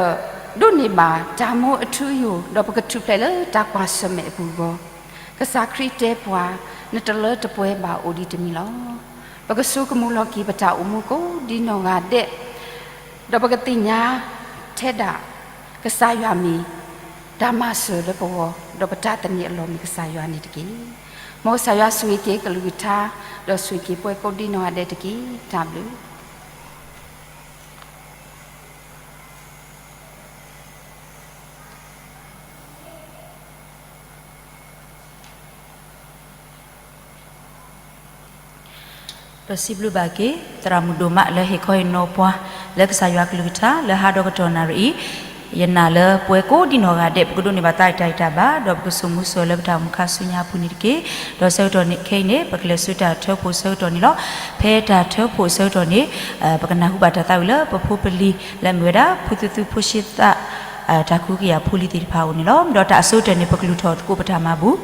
ဒိးန့ၢ်ဘၣ်တၢ်မူအထူအယိာ် ဒီးပကထူၣ်ဖျဲးလၢတၢ်ကွၢ်ဆၢၣ်မဲာ်အပူၤအဂီၢ်, ကစၢ်ခရံာ်တဲပှၤ နတလၢတပှဲၤဘၣ်အိၣ်ဒံးတမံၤလီၤ. ပကဆိကမိၣ်လီၤက့ၤပတၢ်အိၣ်မူကိးဒံနီၢ်ဂၤဒဲး, ဒီးပကသ့ၣ်ညါထဲဒၣ် ကစၢ်ယွၤမ့ၢ်တၢ်မၤစၢၤလၢပဂီၢ်, ဒီးပတၢ်သန့ၤအလီၢ်မ့ၢ်ကစၢ်ယွၤန့ၣ်တက့ၢ်. မ်ကစၢ်ယွၤဆိၣ်ဂ့ၤက့ၤကလုၢ်ကထါ, ဒီးဆိၣ်ဂ့ၤက့ၤပှၤကိးဒံနီၢ်ဂၤဒဲးတက့ၢ်. တၢ်ဘျုး ဒီးစံးဘျုးဘၣ်က့ၤ သရၣ်မုၣ်ဒိၣ်မးလၢဟ့ၣ်ခီဟ့ၣ်နီၤပှၤ လၢကစၢ်ယွၤကလုၢ်ကထါ လၢဟါဒီကတီၢ်နၣ်ရံၣ်အံၤ, ယနာ်လၢပှၤကိးဒံနီၢ်ဂၤဒဲး ပကဒိးန့ၢ်ဘၣ်သးတၢ်ဂံၢ်တၢ်ဘါ ဒီးပကဆိၣ်မူဆိၣ်ဂဲၤလၢပတၢ်အိၣ်မူခါဆူညါအပူၤန့ၣ်တက့ၢ်. ဒီးဆၢကတီၢ်န့ၣ်ခဲအံၤန့ၣ် ပကလဲၤဆူတၢ်ထၢဖှိၣ်ဆၢကတီၢ်န့ၣ်လီၤ. ဖဲတၢ်ထၢဖှိၣ်ဆၢကတီၢ်န့ၣ် ပကနၢ်ဟူဘၣ်တၢ်သးဝံၣ်လၢပဖိပလံၤ လၢအမ့ၢ်ဝဲဒၣ် ဖုသုသုဖိရှ့သး တၢ်ကဟုကယာ်ဖိလံၤသ့ၣ်တဖၣ်အအိၣ်န့ၣ်လီၤ. ဒီးတၢ်အဆိကတၢၢ်န့ၣ် ပကလုၢ်ထီၣ်သကိးပတၢ်မၤဘူၣ်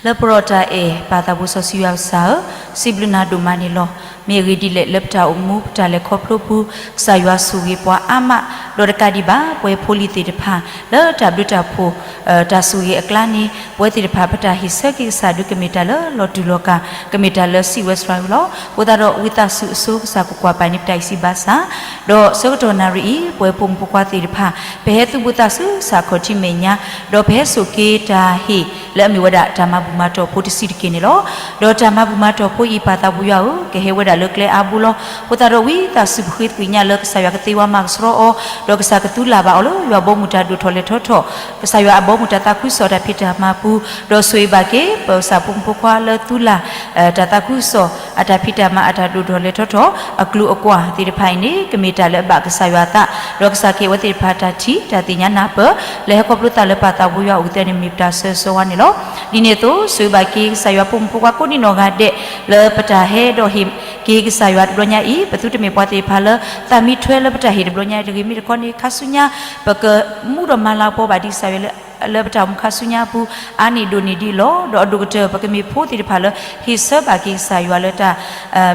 လၢပရီၣ်တၢ်အဲၣ် ပၢ်သးဘိစီဆှံယွၤကစၢ်ဧၢ, စံးဘျုးနၤဒိၣ်မးန့ၣ်လီၤ. မ့ၢ်အဂ့ၢ်ဒ်လဲၣ် လၢပတၢ်အိၣ်မူ ပတၢ်လဲၤခီဖျိပူၤ ကစၢ်ယွၤဆိၣ်ဂ့ၤပှၤအါမး, ဒီးတကးဒံးဘၣ် ပှၤဖိလံၤသ့ၣ်တဖၣ် လၢတၢ်ဘျုးတၢ်ဖှိၣ် တၢ်ဆိၣ်ဂ့ၤအကျါန့ၣ် ပဝဲသ့ၣ်တဖၣ် ပတၢ်ဟ့ၣ်ဆၢက့ၤကစၢ်ဒုးကမ့ၢ်တၢ်လၢလီၤတူာ်လီၤကာ်, ကမ့ၢ်တၢ်လၢစံးဝဲစှၤဝဲလီၤ. အဃိသတးဒီး ဝံသးစူၤအစိကစၢ်ကကွၢ်ပာ်န့ၢ်ပတၢ်အံးစံးဘၣ်ဆၣ်, ဒီးဆၢကတီၢ်နၣ်ရံၣ်အံၤ ပှၤဖိမုၣ်ဖိခွါသ့ၣ်တဖၣ် ပဟဲသူၣ်ဘၣ်သးဆူကစၢ်ခီၣ်ထံးမဲာ်ညါ, ဒီးပဟဲစိာ်က့ၤတၢ်ဟ့ၣ်လၢအမ့ၢ်ဝဲဒၣ်တၢ်မၤဘူၣ်မၤတီၢ်ဖိတဆံးတက့ၢ်န့ၣ်လီၤ. ဒီးတၢ်မၤဘူၣ်မၤတီၢ်ဖိအံၤ ပၢ်သးဘိယွၤဧၢ, ကဟဲဝဲဒၣ်လၢကျဲအါဘိလီၤ. အဃိသတးဒီး ဝံသးစူၤပဃ့သကွံာ်ညါလၢကစၢ်ယွၤကသ့ဝဲမၤကဆှီအီၤ, ဒီးကစၢ်ကသူလၢ်ဘၣ်အီၤလၢယွၤဘီမုၢ်တၢ်ဒိၣ်ထီၣ်လဲၤထီၣ်ထီၣ်, ကစၢ်ယွၤအဘီမုၢ်တၢ်သးခုကစီၣ်တၢ်ဖံးတၢ်မၤပူၤ, ဒီးဆိၣ်ဂ့ၤဘၣ်က့ၤ ပကစၢ်ဖိမုၣ်ဖိခွါလၢသူလၢ် တၢ်သးခုကစီၣ် အတၢ်ဖံးတၢ်မၤအတၢ်ဒိၣ်ထီၣ်လဲၤထီၣ်ထီၣ် အကျိၤအကွာ်သ့ၣ်တဖၣ်အံၤန့ၣ် ကမ့ၢ်တၢ်လၢအဘၣ်ကစၢ်ယွၤအသး, ဒီးကစၢ်ကဟ့ၣ်ဝဲသ့ၣ်တဖၣ်တၢ်ထံၣ်တၢ်သ့ၣ်ညါနၢ်ပၢၢ် လၢဟဲခီဖျိသးလၢပၢ်သးဘိယွၤအအိၣ်ကသ့န့ၣ် မ့ၢ်ပတၢ်ဆၢဂ့ၤဆၢဝါန့ၣ်လီၤ. ဒ်န့ၣ်အသိး ဆိၣ်ဂ့ၤဘၣ်က့ၤကစၢ်ယွၤဖိမုၣ်ဖိခွါကိးဒံနီၢ်ဂၤဒဲး လၢပတၢ်ဟဲဒီးဟ့ၣ်က့ၤကစၢ်ယွၤတဘျီညါအံၤ, ပသုတမ့ၢ်ပှၤသ့ၣ်တဖၣ်လၢ သးမံထွဲလၢပတၢ်ဟ့ၣ်တဘျီညါတဂ့ၤ, မ့ၢ်တခီန့ၣ် ခါဆူညါ ပကမူဒီးမၤလၤကပီၤဘၣ်ဒ်ကစၢ်ယွၤ လၢပတၢ်အိၣ်မူခါဆူညါအပူၤ အါန့ၢ်ဒိၣ်န့ၢ်ဒံးလီၤ. ဒီးအဒိၣ်ကတၢၢ် ပကမ့ၢ်ဖိသ့ၣ်တဖၣ်လၢ ဟ့ၣ်ဆၢဘၣ်က့ၤကစၢ်ယွၤလၢတၢ်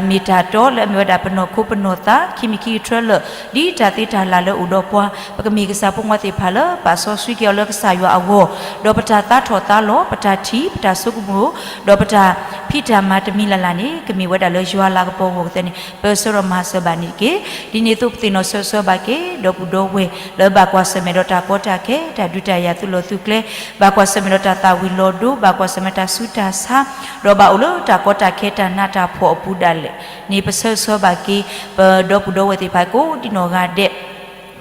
မ့ၢ်တၢ်တီလၢအမ့ၢ်ဝဲဒၣ်ပနီၢ်ခိပနီၢ်သး ခံမံၤခံကထၢလၢာ် ဒ်တၢ်သ့တၢ်လၢ်လၢအိၣ်ဒီးပှၤ, ပကမ့ၢ်ကစၢ်ဖိခွါသ့ၣ်တဖၣ်လၢ ပာ်စီဆှံက့ၤအီၤလၢကစၢ်ယွၤအဂီၢ်, ဒီးပတၢ်သးထီၣ်သးလီၤ, ပတၢ်ထံၣ်, ပတၢ်ဆိကမိၣ်, ဒီးပတၢ်ဖံးတၢ်မၤတမံၤလၢ်လၢ်န့ၣ် ကမ့ၢ်ဝဲဒၣ်လၢယွၤလၤကပီၤအဂီၢ်ကသ့န့ၣ် ပၢဆှၢဒီးမၤစၢၤဘၣ်န့ၣ်တက့ၢ်. ဒ်န့ၣ်အသိး ပသ့ၣ်နီၣ်ဆၢဂ့ၤဆၢဝါဘၣ်က့ၤ ဒီပုၢ်ဒီဝဲၢ်လၢဘၣ်ကွၢ်ဆၢၣ်မဲာ်ဒီးတၢ်ကီတၢ်ခဲ, တၢ်ဒုးတၢ်ယၤ သုးလီၢ်သုးကျဲ, ဘၣ်ကွၢ်ဆၢၣ်မဲာ်ဒီးတၢ်သၣ်ဝံၤလီၤဒိ, ဘၣ်ကွၢ်ဆၢၣ်မဲာ်တၢ်ဆူးတၢ်ဆါ, ဒီးဘၣ်အိၣ်လၢတၢ်ကီတၢ်ခဲတၢ်နးတၢ်ဖှီၣ်အပူၤဒၣ်လဲာ်န့ၣ် ပဆၢဂ့ၤဆၢဝါဘၣ်က့ၤ ပဒီပုၢ်ဒီဝဲၢ်သ့ၣ်တဖၣ်ကိးဒံနီၢ်ဂၤဒဲး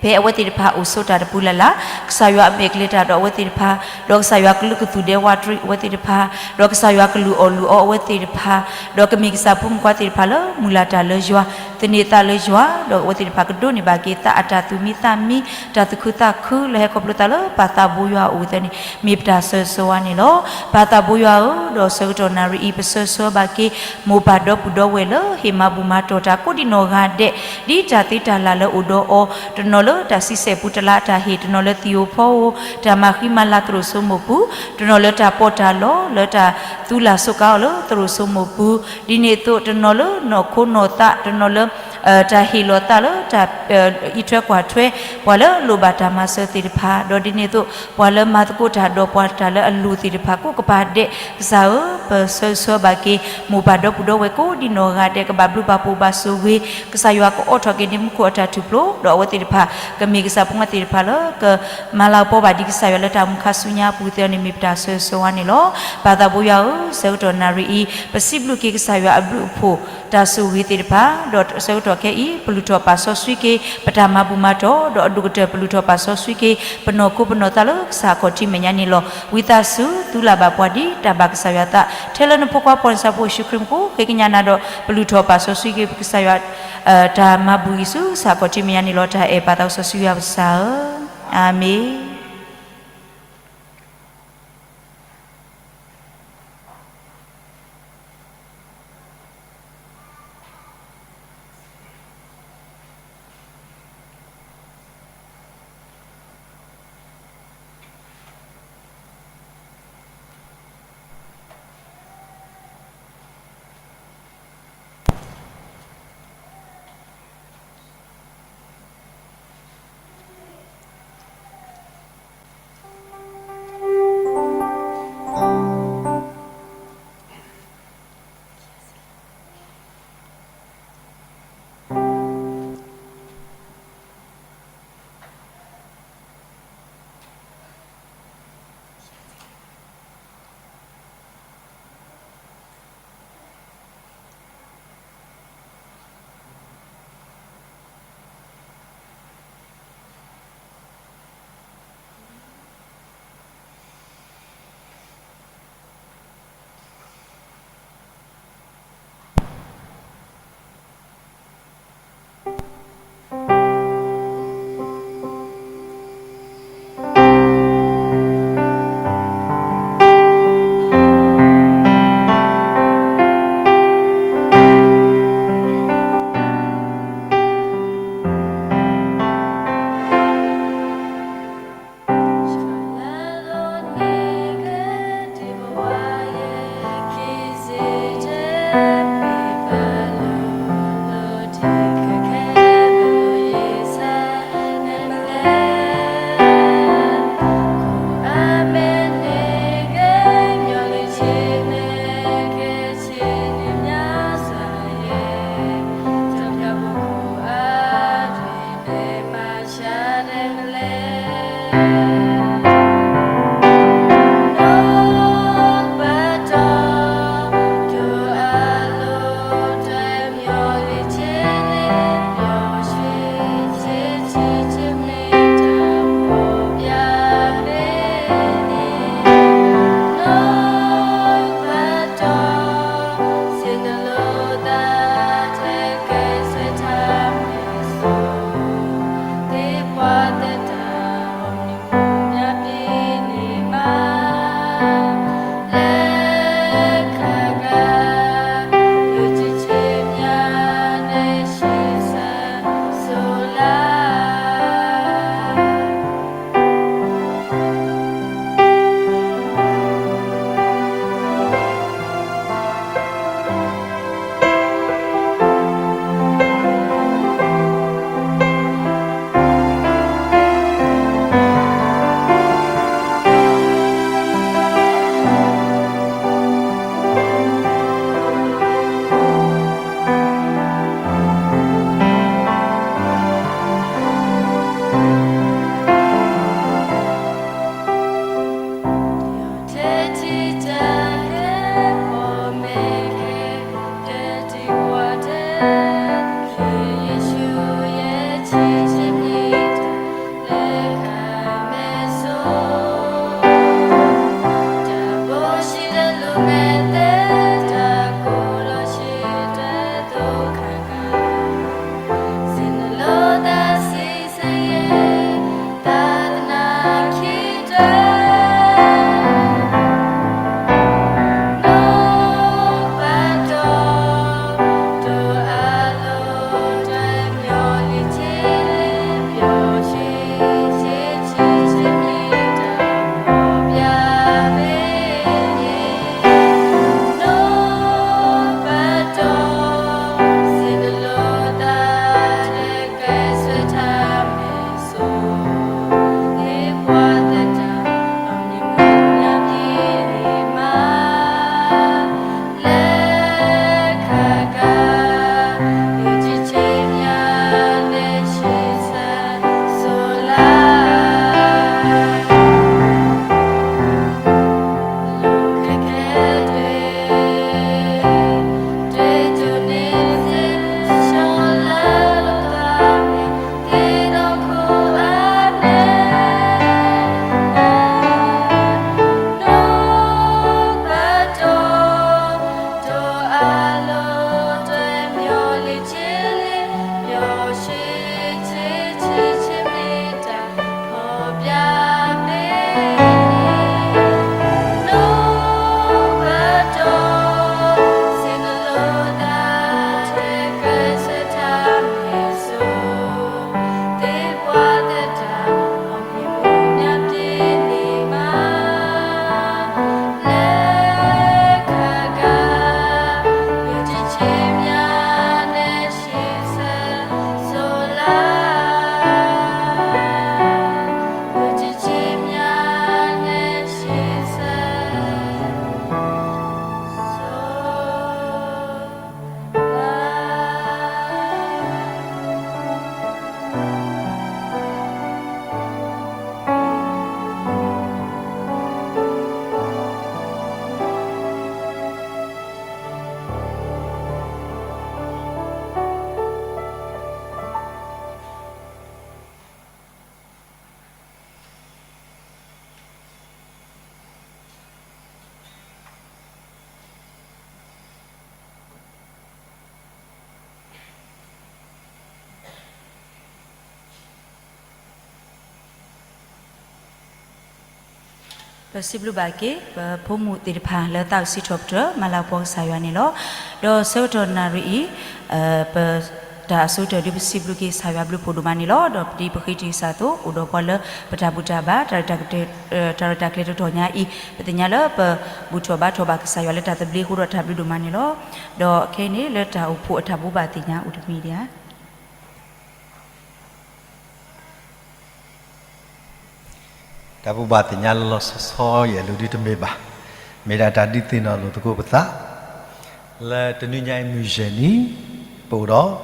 ဖဲအဝဲသ့ၣ်တဖၣ်အိၣ်ဆိးတၢ်တပူၤလၢ်လၢ်, ကစၢ်ယွၤအမဲာ်ကျဲၤတၢ်ဒီးအဝဲသ့ၣ်တဖၣ်, ဒီးကစၢ်ယွၤကလုာ်ကသူၣ်ဒဲးဝးတရံးအဝဲသ့ၣ်တဖၣ်, ဒီးကစၢ်ယွၤကလုၢ်အီၣ်လုၢ်အီအဝဲသ့ၣ်တဖၣ်, ဒီးကမ့ၢ်ကစၢ်ဖိမုၣ်ဖိခွါသ့ၣ်တဖၣ်လၢမုၢ်လၢ်တၢ်လၢယွၤ, သန့ၤသးလၢယွၤ, ဒီးအဝဲသ့ၣ်တဖၣ်ကဒိးန့ၢ်ဘၣ်က့ၤသးအတၢ်သူၣ်မံသးမံ, တၢ်သူၣ်ခုသးခုလၢဟဲခီဖျိသးလၢပၢ်သးဘိယွၤအအိၣ်ကသ့န့ၣ် မ့ၢ်ပတၢ်ဆၢဂ့ၤဆၢဝါန့ၣ်လီၤ. ပၢ်သးဘိယွၤဧၢ, ဒီးဆၢကတီၢ်နၣ်ရံၣ်အံၤ ပဆၢဂ့ၤဆၢဝါဘၣ်က့ၤ မိၢ်ပၢ်ဒီပုၢ်ဒီဝဲၢ်လၢဟ့ၣ်မၤဘူၣ်မၤတီၢ်တၢ်ကိးဒံနီၢ်ဂၤဒဲး, ဒ်တၢ်သ့တၢ်လၢ်လၢအိၣ်ဒီးအီၤ, တနီၤလၢတၢ်ဆံဆဲၣ်ပူၤတလါအတၢ်ဟ့ၣ်, တနီၤလၢသံၣ်ဧိၤဖီဧိၤ တၢ်မၤဃံမၤလၤသရိာ်စိမိၢ်ပူၤ, တနီၤလၢတၢ်ပီးတၢ်လီလၢတၢ်သူလၢ်ဆိးကါအီၤလၢသရိာ်စိမိၢ်ပူၤ, ဒ်န့ၣ်အသိး တနီၤလၢနီၢ်ခိနီၢ်သး, တနီၤလၢ တၢ်ဟ့ၣ်လီၤသးလၢတၢ် အံးထွဲကွၢ်ထွဲ ပှၤလၢအလိၣ်ဘၣ်တၢ်မၤစၢၤသ့ၣ်တဖၣ်, ဒီးဒ်န့ၣ်အသိး ပှၤလၢမၤသကိးတၢ်ဒီးပှၤတၢ်လၢအလိၣ်သ့ၣ်တဖၣ် ကိးကပၤဒဲး, ကစၢ်ဧၢ, ပဆၢဂ့ၤဆၢဝါဘၣ်က့ၤ မိၢ်ပၢ်ဒီပုၢ်ဒီဝဲၢ်ကိးဒံနီၢ်ဂၤဒဲး ကဘၣ်ဘျုးဘၣ်ဖှိၣ်ဘၣ်ဆိၣ်ဂ့ၤ, ကစၢ်ယွၤကအိးထီၣ်က့ၤန့ၢ်မူခိၣ်အတၢ်ထူၣ်ဖျိ, ဒီးအဝဲသ့ၣ်တဖၣ် ကမ့ၢ်ကစၢ်ဖိခွါသ့ၣ်တဖၣ်လၢ ကမၤလၤကပီၤဘၣ်ဒံးကစၢ်ယွၤလၢတၢ်အိၣ်မူခါဆူညါအပူၤသ့န့ၣ် မ့ၢ်ပတၢ်ဆၢဂ့ၤဆၢဝါန့ၣ်လီၤ. ပၢ်သးဘိယွၤဧၢ, ဆၢကတီၢ်နၣ်ရံၣ်အံၤ ပစံးဘျုးက့ၤကစၢ်ယွၤအဘျုးအဖှိၣ် တၢ်ဆိၣ်ဂ့ၤသ့ၣ်တဖၣ်, ဒီးဆၢကတီၢ်ခဲအံၤ ပလုၢ်ထီၣ်ပာ်စီဆှံက့ၤ ပတၢ်မၤဘူၣ်မၤတီၢ်, ဒီးအဒိၣ်ကတၢၢ်ပလုၢ်ထီၣ်ပာ်စီဆှံက့ၤ ပနီၢ်ခိပနီၢ်သးလၢကစၢ်အခီၣ်ထံးမဲာ်ညါန့ၣ်လီၤ. ဝံသးစူၤ သူလၢ်ဘၣ်ပှၤဒ်တၢ်ဘၣ်ကစၢ်ယွၤသး, ထဲလၢနဖိခွါပှၤနၢ်စၢ်ဖိယ့ၣ်ၡူးခရံာ်မူခိၣ် ဃ့ကညးနၤဒီး ပလုၢ်ထီၣ်ပာ်စီဆှံက့ၤပကစၢ်ယွၤ တၢ်မၤဘူၣ်အံၤဆူကစၢ်အခီၣ်ထံးမဲာ်ညါန့ၣ်လီၤ. တၢ်အဲၣ်ပၢ်သးစီဆှံယွၤပကစၢ်ဧၢ, အၤမ့ၣ်. ပစံးဘျုးဘၣ်က့ၤ ပဖိမုၣ်သ့ၣ်တဖၣ် လၢသးအိၣ်စံးထီၣ်ပတြၢၤ မၤလၤကပီၤကစၢ်ယွၤန့ၣ်လီၤ. ဒီးဆၢကတီၢ်နၣ်ရံၣ်အံၤ ပတၢ်အဆိကတၢၢ်ဒုး ပစံးဘျုးက့ၤကစၢ်ယွၤဘျုးဖှိၣ်ဒိၣ်မးန့ၣ်လီၤ. ဒီးဒ်ပဃ့တံၢ်ကစၢ်အသိး အိၣ်ဒီးပှၤလၢပတၢ်ဘူၣ်တၢ်ဘါ တၢ်ရဲၣ်တၢ်ကျဲၤတတီၤညါအံၤ ပသ့ၣ်ညါလၢပဘူၣ်ထီၣ်ဘါထီၣ်ဘၣ်ကစၢ်ယွၤလၢတၢ်သဘျ့အဃိဒီး တၢ်ဘျုးဒိၣ်မးန့ၣ်လီၤ. ဒီးခဲအံၤန့ၣ် လၢတၢ်အိၣ်ဖှိၣ်အတၢ်ဘိးဘၣ်သ့ၣ်ညါအိၣ်တမံၤဒံးဧါ. တၢ်ဘိးဘၣ်သ့ၣ်ညါလၢလီၤဆီဆီယဲၢ်လိာ်ဒုတမ့ၢ်ဘၣ်. မ့ၢ်ဒၣ်တၢ်ဒုးသ့ၣ်နီၣ်လိာ်သကိးပသး လၢတနွံညါအံၤမုၢ်ယဲၢ်နံၤ ပအိၣ်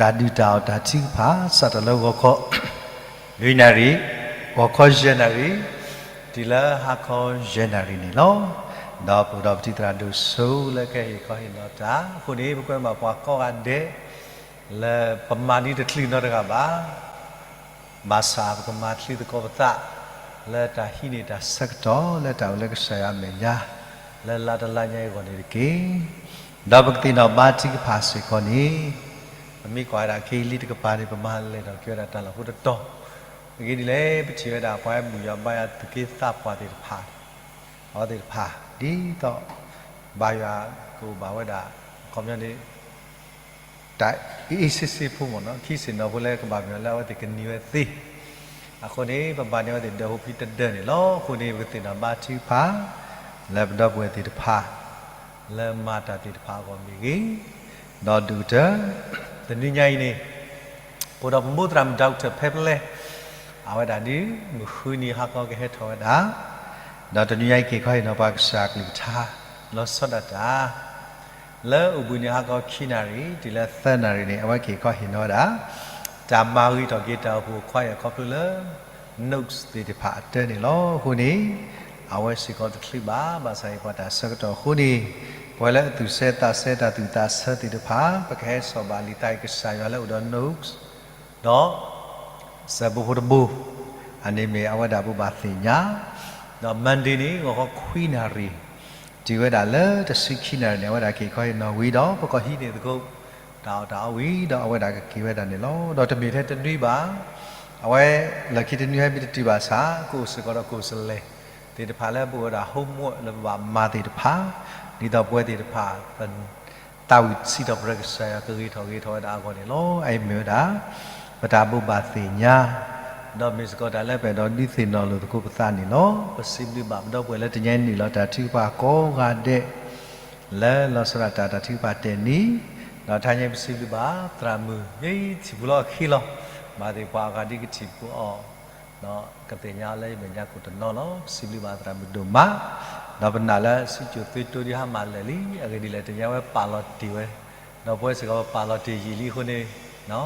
ဒီး တၢ်ဒုၣ်တၢ်အီၣ်တၢ်ထုကဖၣ် စးထီၣ်လၢဂီၤခီ နွံနၣ်ရံၣ် ဂီၤခီယဲၢ်နၣ်ရံၣ် တုၤလၢဟါခီယဲၢ်နၣ်ရံၣ်န့ၣ်လီၤ. ဒီးပအိၣ်ဒီးပတံၤသရၣ်ဒိၣ်စိလၢကဟ့ၣ်ခီဟ့ၣ်နီၤတၢ်အဃိန့ၣ် ပကွဲမးပှၤကိးဂၤဒဲး လၢပမၤဒ်တချုးနီတဂၤဘၣ် ဘၣ်ဆၣ်ပကမၤချုးသကိးပသး လၢတၢ်ဟံးန့ၢ်တၢ်ဆၢကတီၢ် လၢတၢ်အိၣ်လၢကစၢ်ယွၤအမဲာ်ညါ လၢလါတလါညါအံၤအဂီၢ်န့ၣ်တက့ၢ်. ဒီးပကသ့ၣ်နီၣ်ဘါထုကဖၣ်စ့ၢ်ကီးန့ၣ် ပမ့ၢ်ကွၢ်ဝဲဒၣ်ခဲအံၤလံတကပၤန့ၣ် ပမၤလဲၢ်ထီၣ်က့ၤဝဲဒၣ်တၢ်လီၢ်ဖိတတီၤ, အဂ့ၢ်ဒ်လဲၣ် ပထံၣ်ဝဲဒၣ်ပှၤဟဲဘူၣ်ယွၤဘါယွၤသူၣ်က့သးပှၢ်သ့ၣ်တဖၣ် အဝဲသ့ၣ်တဖၣ် ဒ်သိး ဘါယွၤကအိၣ်ဘၣ်ဝဲဒၣ် အခီပညီန့ၣ် တၢ်အ့ၣ်စ့စ့ဖိမ့ၢ်နီၤ ခံစ့ၣ်နီၤဖိလၢကဘၣ်မ့ၢ်လၢအဝဲသ့ၣ်ကနံၤဝဲသ့, အဃိန့ၣ် ပဘၣ်န့ၢ်အဝဲသ့ၣ်ဒၢးဖိဖံးတဒၢးန့ၣ်လီၤ. အဃိန့ၣ် ပကသ့ၣ်နီၣ်ဘါထုကဖၣ် လၢပဒီပုၢ်ဝဲၢ်သ့ၣ်တဖၣ် လၢမၤတၢ်သ့ၣ်တဖၣ်အဂီၢ်မ့ၢ်ဂ့ၤ, ဒီးဒုၣ်ကတၢၢ် တနွံညါအံၤန့ၣ် အိၣ်ဒီးပမိၢ်သရၣ်မုၣ် Doctor ဖဲပလဲ အဝဲဒၣ်ဒ်မုၢ်ဃုနံၤဟါခီကဟဲထီၣ်ဝဲဒၣ်, ဒီးတနွံညါအံၤက့ၤခီဟ့ၣ်နီၤပှၤကစၢ်အကလုၢ်ကထါ လီၤဆီဒၣ်တၢ် လၢအိၣ်ဘှံးနံၤဟါခီခံနၣ်ရံၣ် တုၤလၢသၢနၣ်ရံၣ်န့ၣ် အဝဲက့ၤခီဟ့ၣ်နီၤဝဲဒၣ် တၢ်မၤဂ့ၤထီၣ်က့ၤတၢ်အိၣ်ဖှိၣ် choir ခီဖျိလၢ notes သ့ၣ်တဖၣ်အတၢန့ၣ်လီၤ. အဃိန့ၣ် အဝဲစ့ၢ်ကီးတချုးဘၣ် ဘၣ်ဆၣ်ဟ့ၣ်ပှၤတၢ်ဆၢကတီၢ်အဃိန့ၣ် ပဝဲလၢအသူၣ်စဲသးစဲတၢ်သူၣ်သးဆၢသ့ၣ်တဖၣ် ပကဟဲစိာ်ဘၣ်လံာ်သးအံၤကစၢ်ယွၤလၢအိၣ်ဒီး notes ဒီး စဲးဘိဖိတဘိ အန့ၣ်မ့ၢ်အဝဲဒၣ်ဘိးဘၣ်သ့ၣ်ညါ, ဒီး Monday န့ၣ် ဂီၤခီခွံနၣ်ရံၣ် တုၤဝဲဒၣ်လၢတဆံခံနၣ်ရံၣ်န့ၣ် အဝဲဒၣ်က့ၤခီဟ့ၣ်နီၤဝံၤဒီး ပကဟံးန့ၢ်သကိး တၢ်အီၣ်တၢ်အီဝံၤဒီး အဝဲဒၣ်ကက့ၤဝဲဒၣ်န့ၣ်လီၤ. ဒီးတမ့ၢ်ထဲတနွံဘၣ်, အဝဲလၢခံတနွံဟဲမ့ၢ်တတုၤဘၣ်ဆၣ် ကအိၣ်စ့ၢ်ကီးဒီး ကိုယ်စားလှယ် သ့ၣ်တဖၣ်လၢပအိၣ်ဝဲဒၣ် homework လၢပဘၣ်မၤသ့ၣ်တဖၣ်, ဒ်သိးပဝဲသ့ၣ်တဖၣ် သးဝံၣ်စံးထီၣ်ပတြၢၤကစၢ်ယွၤကဂ့ၤထီၣ်ဂ့ၤထီၣ်ဝဲဒၣ်အဂီၢ်န့ၣ်လီၤ. အအံၤမ့ၢ်ဝဲဒၣ် ပတၢ်ဘိးဘၣ်သ့ၣ်ညါ, ဒီးမ့ၢ်စ့ၢ်ကီးတၢ်လၢပအဲၣ်ဒိးဒုးသ့ၣ်နီၣ်လိာ်သကိးပသးန့ၣ်လီၤ. ပစံးဘျုးဘၣ်ပဒီပုၢ်ဝဲၢ်လၢတနံၤအံၤနုာ်လီၤတၢ်ထုကဖၣ်ကိးဂၤဒဲး လၢလီၤဆီဒၣ်တၢ်တၢ်ထုကဖၣ်တဲာ်နံၤ, ဒီးတဟါညါပစံးဘျုးဘၣ်သရၣ်မုၣ် ယဲယထံၣ်ပူၤလီၤအခံလီၤ, ဘၣ်သ့ၣ်ပှၤအဂၤဒ်ကထံၣ်ပူၤအီၤ ဒီးကသ့ၣ်ညါအီၤလၢယမဲာ်ညါကိၣ်တနီၤလီၤ. ပစံးဘျုးဘၣ်သရၣ်မုၣ်ဒိၣ်မး, ဒီးပနာ်လၢစံၣ်စိၤသုးတိဒ်ဟါမၢ်လၢာ်လံ, အဂ့ၢ်ဒ်လဲၣ် တနံၤညါဝဲပာ်လီၤတ့ၢ်ဝဲ, ဒီးပဝဲစ့ၢ်ကီးပပာ်လီၤတ့ၢ်ယံာ်လံ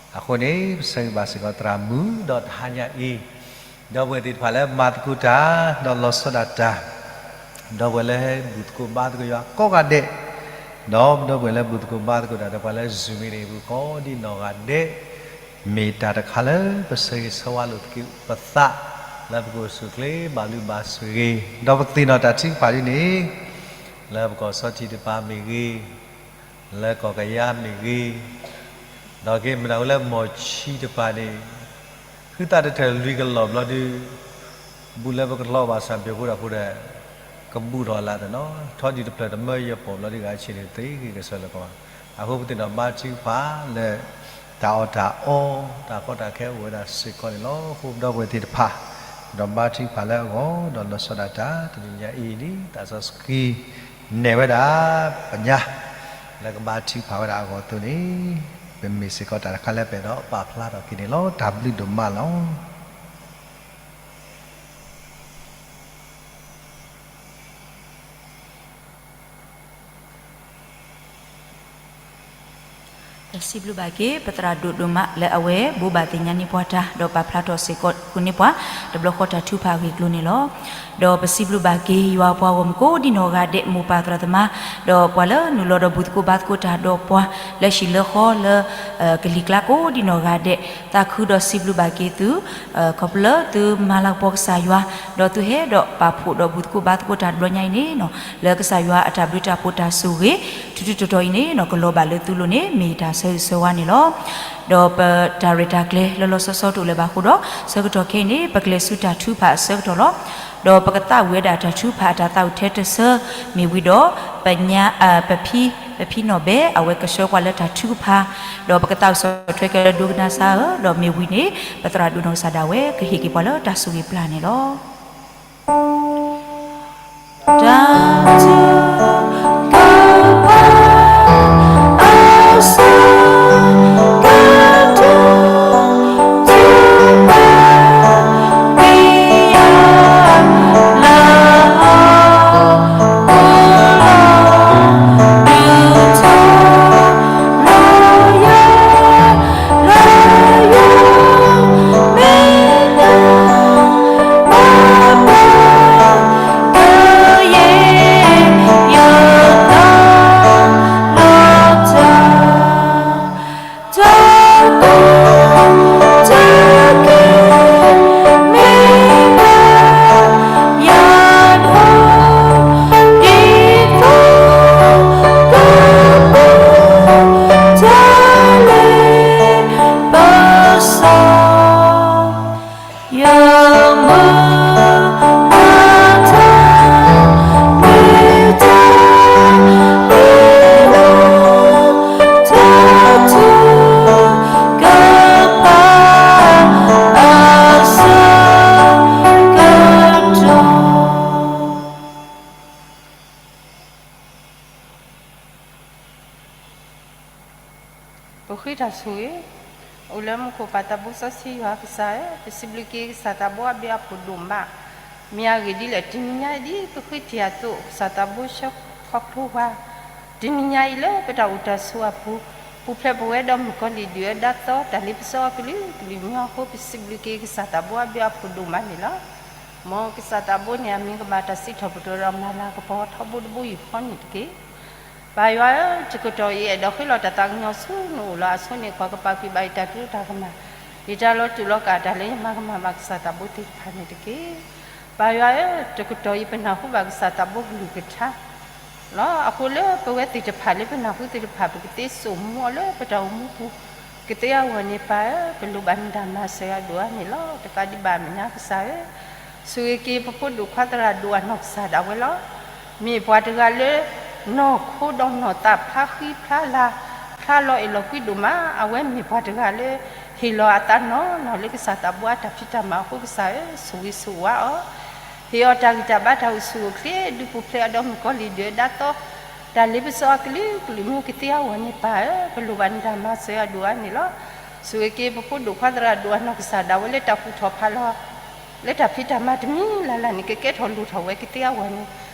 အဃိန့ၣ်, အဃိန့ၣ် ပဆၢဂ့ၤဘၣ်စ့ၢ်ကီးသရၣ်မုၣ် ဒီးတဟါညါအံၤ, ဒီပုၢ်ဝဲၢ်သ့ၣ်တဖၣ်လၢမၤသကိးတၢ် ဒီးလီၤဆီဒၣ်တၢ် ဒီပုၢ်ဝဲၢ်လၢဟဲဘူၣ်သကိးဘါသကိးယွၤကိးဂၤဒဲး, ဒီးဒီပုၢ်ဝဲၢ်လၢဘူၣ်သကိးဘါသကိးတၢ်ဒီးပှၤလၢ Zoom မ့ၢ်ဂ့ၤ ပူၤကိးဒံးနီၢ်ဂၤဒဲး, မ့ၢ်တၢ်တခါလၢပဆၢဂ့ၤဆၢဝါလိာ်သကိးပသး, လၢပကအိၣ်ဆူၣ်အိၣ်ချ့ဘၣ်လုၢ်ဘၣ်စ့ၢ်ဂ့ၤ, ဒီးပသ့ၣ်နီၣ်တၢ်ထုကဖၣ်ဒ်န့ၣ်, လၢပကီၢ်စီထံတပၤမ့ၢ်ဂ့ၤ, လၢကီၢ်ကယါမ့ၢ်ဂ့ၤ, ဒီးက့ၤမနုၤဝဲလၢမီၢ်ဆံတပၤန့ၣ်, ဃုသးတထၢၣ်လွံၢ်ကလီၢ်ဘျီဒုး ဘူးလၢပကလီၤဘၣ်စၢ်ဘၣ်ဖိတၢ်ဖိဒီး ကဘူးထီၣ်လၢသနီၤ, ထီဒုၣ်တဖျၢၣ်တမၢယဲၢ်ပီၢ်ဘျီဒုးဂၤဆံးန့ၣ်သ့ဂ့ၤကစၢၢ်လၢကီး, အဃိပသ့ၣ်နီၣ်ဘါထုကဖၣ်လၢ တၢ်အီၣ်တၢ်အီ တၢ်ကီတၢ်ခဲအိၣ်ဝဲဒၣ်စ့ၢ်ကီးန့ၣ်လီၤ. အဃိပဒီပုၢ်ဝဲၢ်သ့ၣ်တဖၣ် ပဒီးဘါထုကဖၣ်လၢအဂီၢ် ဒီးလီၤဆီဒၣ်တၢ် တနံၤညါအံၤလံ သးစီဆှံ နဲၣ်ဝဲဒၣ် ပညါ လၢကဘါထုကဖၣ်ဝဲဒၣ်အဂီၢ်အသိးန့ၣ်, ပမ့ၢ်စ့ၢ်ကီးတၢ်တခါလၢပအဲၣ်ဒိးပာ်ဖျါထီၣ်က့ၤန့ၣ်လီၤ. တၢ်ဘျုးဒိၣ်မးလီၤ. တၢ်စံးဘျုးဘၣ်က့ၤ ပသရၣ်ဒိၣ်ဒိၣ်မးလၢအဝဲဘိးဘၣ်သ့ၣ်ညါန့ၢ်ပှၤတၢ် ဒီးပာ်ဖျါထီၣ်စ့ၢ်ကီးဃုာ်န့ၢ်ပှၤ တဘျီဃီတၢ်ထုကဖၣ်အဂ့ၢ်အကျိၤန့ၣ်လီၤ. ဒီးပစံးဘျုးဘၣ်က့ၤယွၤပှၤဂီၢ်မုၢ်ကိးဒံးနီၢ်ဂၤဒဲး မိၢ်ပၢ်သရၣ်သမါ, ဒီးပှၤလၢနုာ်လီၤဒီးဘူၣ်သကိးဘါသကိးတၢ်ဒီးပှၤ လၢဟံၣ်လၢဃီလၢ ကလံၤကျါကိးဒံးနီၢ်ဂၤဒဲး, သးခုဒီးစံးဘျုးဘၣ်က့ၤသု ခီဖျိလၢသုမၤလၤကပီၤကစၢ်ယွၤ, ဒီးသုဟဲဒီးပာ်ဖှိၣ်ဒီးဘူၣ်သကိးဘါသကိးတၢ်တဘျီညါအံၤန့ၣ်နီၤ, လၢကစၢ်ယွၤအတၢ်ဘျုးတၢ်ဖှိၣ်တၢ်ဆိၣ်ဂ့ၤ ထူးထူးတီၤတီၤအံၤန့ၣ်နီၤ ကလီၤဘၣ်လၢသုလိၤန့ၣ် မ့ၢ်တၢ်ဆၢဂ့ၤဆၢဝါန့ၣ်လီၤ. ဒီးပတၢ်ရဲၣ်တၢ်ကျဲၤလၢလီၤဆီဆီတအိၣ်လၢၤဘၣ်အဃိဒီး ဆၢကတီၢ်ခဲအံၤန့ၣ် ပကျဲၤဆူတၢ်ထုကဖၣ်အဆၢကတီၢ်လီၤ. ဒီးပကသးဝံၣ်ဝဲဒၣ်တၢ်ထုကဖၣ်အတၢ်သးဝံၣ်ထဲတဆၢ, မ့ၢ်ဝံၤဒီး ပ ပဖံနီၣ်ဘဲ အဝဲကဆှၢပှၤလၢတၢ်ထုကဖၣ်, ဒီးပကသးအိၣ်ဆီၣ်ထွဲက့ၤလၢဒိကနၣ်စၢ်ဧၢ, ဒီးမ့ၢ်ဝံၤန့ၣ် ပသရၣ်ဒိၣ်နီၢ်ကစၢ်ဒၣ်ဝဲကဟ့ၣ်က့ၤပှၤလၢတၢ်ဆိၣ်ဂ့ၤပျၢ်န့ၣ်လီၤ. တၢ်ထုကဖၣ် ပဃ့တၢ်ဆိၣ်ဂ့ၤ, အိၣ်လၢမူခိၣ်ပၢ်သးဘိစီဆှံယွၤကစၢ်ဧၢ, ပစံးဘျုးက့ၤကစၢ်သးဘိအဘျုးအဖှိၣ်ဒိၣ်မး, မ့ၢ်အဂ့ၢ်ဒ်လဲၣ် တနံၤညါအံၤဒ်ပဃ့တ့ၢ်အသိး ကစၢ်သးဘိဆှၢခီဖျိပှၤ, တနံၤညါအံၤလၢပတၢ်အိၣ်တၢ်ဆိးအပူၤ, ပူၤဖျဲးပဝဲဒီးမုၣ်ကီၤလံၢ်ဒုးအဒၣ်သီ တၢ်လ့ပစီအကလုာ်ကလုာ်မ့ၢ်အဃိ ပစံးဘျုးက့ၤကစၢ်သးဘိအဘျုးအဖှိၣ်ဒိၣ်မးန့ၣ်လီၤ. မ်ကစၢ်သးဘိန့ၣ်အမံၤကဘၣ်တၢ်စံးထီၣ်ပတြၢၤဒီးမၤလၤကပီၤထီဘိတဘိယူၢ်ဃီန့ၣ်တက့ၢ်. ပၢ်ယွၤဧၢ, တကတီၢ်အံၤ အဲၣ်ဒိးဃ့လီၤတၢ်သးကညီၤဆူနအိၣ်လီၤ. အဆိန့ၣ် ကွၢ်ကပာ်ကွံာ်ဘၣ်ယတၢ်ကလုၢ်တၢ်ကမၣ်, ယတၢ်လီၤတူာ်လီၤကာ်တၢ်လၢယမၤကမၣ်ဘၣ်ကစၢ်သးဘိသ့ၣ်တဖၣ်န့ၣ်တက့ၢ်. ပၢ်ယွၤဧၢ, တကတီၢ်အံၤ ပနၢ်ဟူဘၣ်ကစၢ်သးဘိကလုၢ်ကထါ လီၤ. အဃိလၢပဝဲသ့ၣ်တဖၣ်လၢပနၢ်ဟူသ့ၣ်တဖၣ် ပကသ့စိာ်မူအီၤလၢပတၢ်အိၣ်မူပူၤ ကသ့အဂီၢ်န့ၣ် ပၢ်ဧၢ, ပလိၣ်ဘၣ်နတၢ်မၤစၢၤအဒိၣ်အါန့ၣ်လီၤ. တကးဒံးဘၣ်အမဲာ်ညါကစၢ်ဧၢ, ဆိၣ်ဂ့ၤက့ၤပဖိဒိၣ်ခွါသရၣ်ဒိၣ်အနီၢ်ကစၢ်ဒၣ်ဝဲလီၤ. မ့ၢ်ပှၤတဂၤလၢ နီၢ်ခိဒီးနီၢ်သးဖျါဃံဖျါလၤ ဖျါလီၤအဲၣ်လီၤကွံဒိၣ်မး, အဝဲမ့ၢ်ပှၤတဂၤလၢ ဟ့ၣ်လီၤအသးနီၢ်နီၢ်လၢကစၢ်သးဘိအတၢ်ဖံးတၢ်မၤအဃိကစၢ်ဧၢ, ဆိၣ်ဂ့ၤဆိၣ်ဝါအီၤ ဟ့ၣ်အီၤတၢ်ဂံၢ်တၢ်ဘါတၢ်အိၣ်ဆူၣ်အိၣ်ချ့ ဒုးပူၤဖျဲးအီၤဒီးမုၣ်ကီၤလံၢ်ဒုးအဒၣ်သီ တၢ်လ့ပစီအကလုာ်ကလုာ်မ့ၢ်ကသ့အဂီၢ်န့ၣ် ပၢ်ဧၢ, ပလိၣ်ဘၣ်နတၢ်မၤစၢၤအဒိၣ်အါန့ၣ်လီၤ. ဆိၣ်ဂ့ၤက့ၤပဖိဒိၣ်ခွါသရၣ်ဒိၣ်အနီၢ်ကစၢ်ဒၣ်ဝဲလၢတၢ်ကူၣ်ထီၣ်ဖးလီၤ လၢတၢ်ဖံးတၢ်မၤတမံၤလၢ်လၢ်န့ၣ် ကကဲထီၣ်လိၣ်ထီၣ်ဝဲကသ့အဂီၢ်န့ၣ်,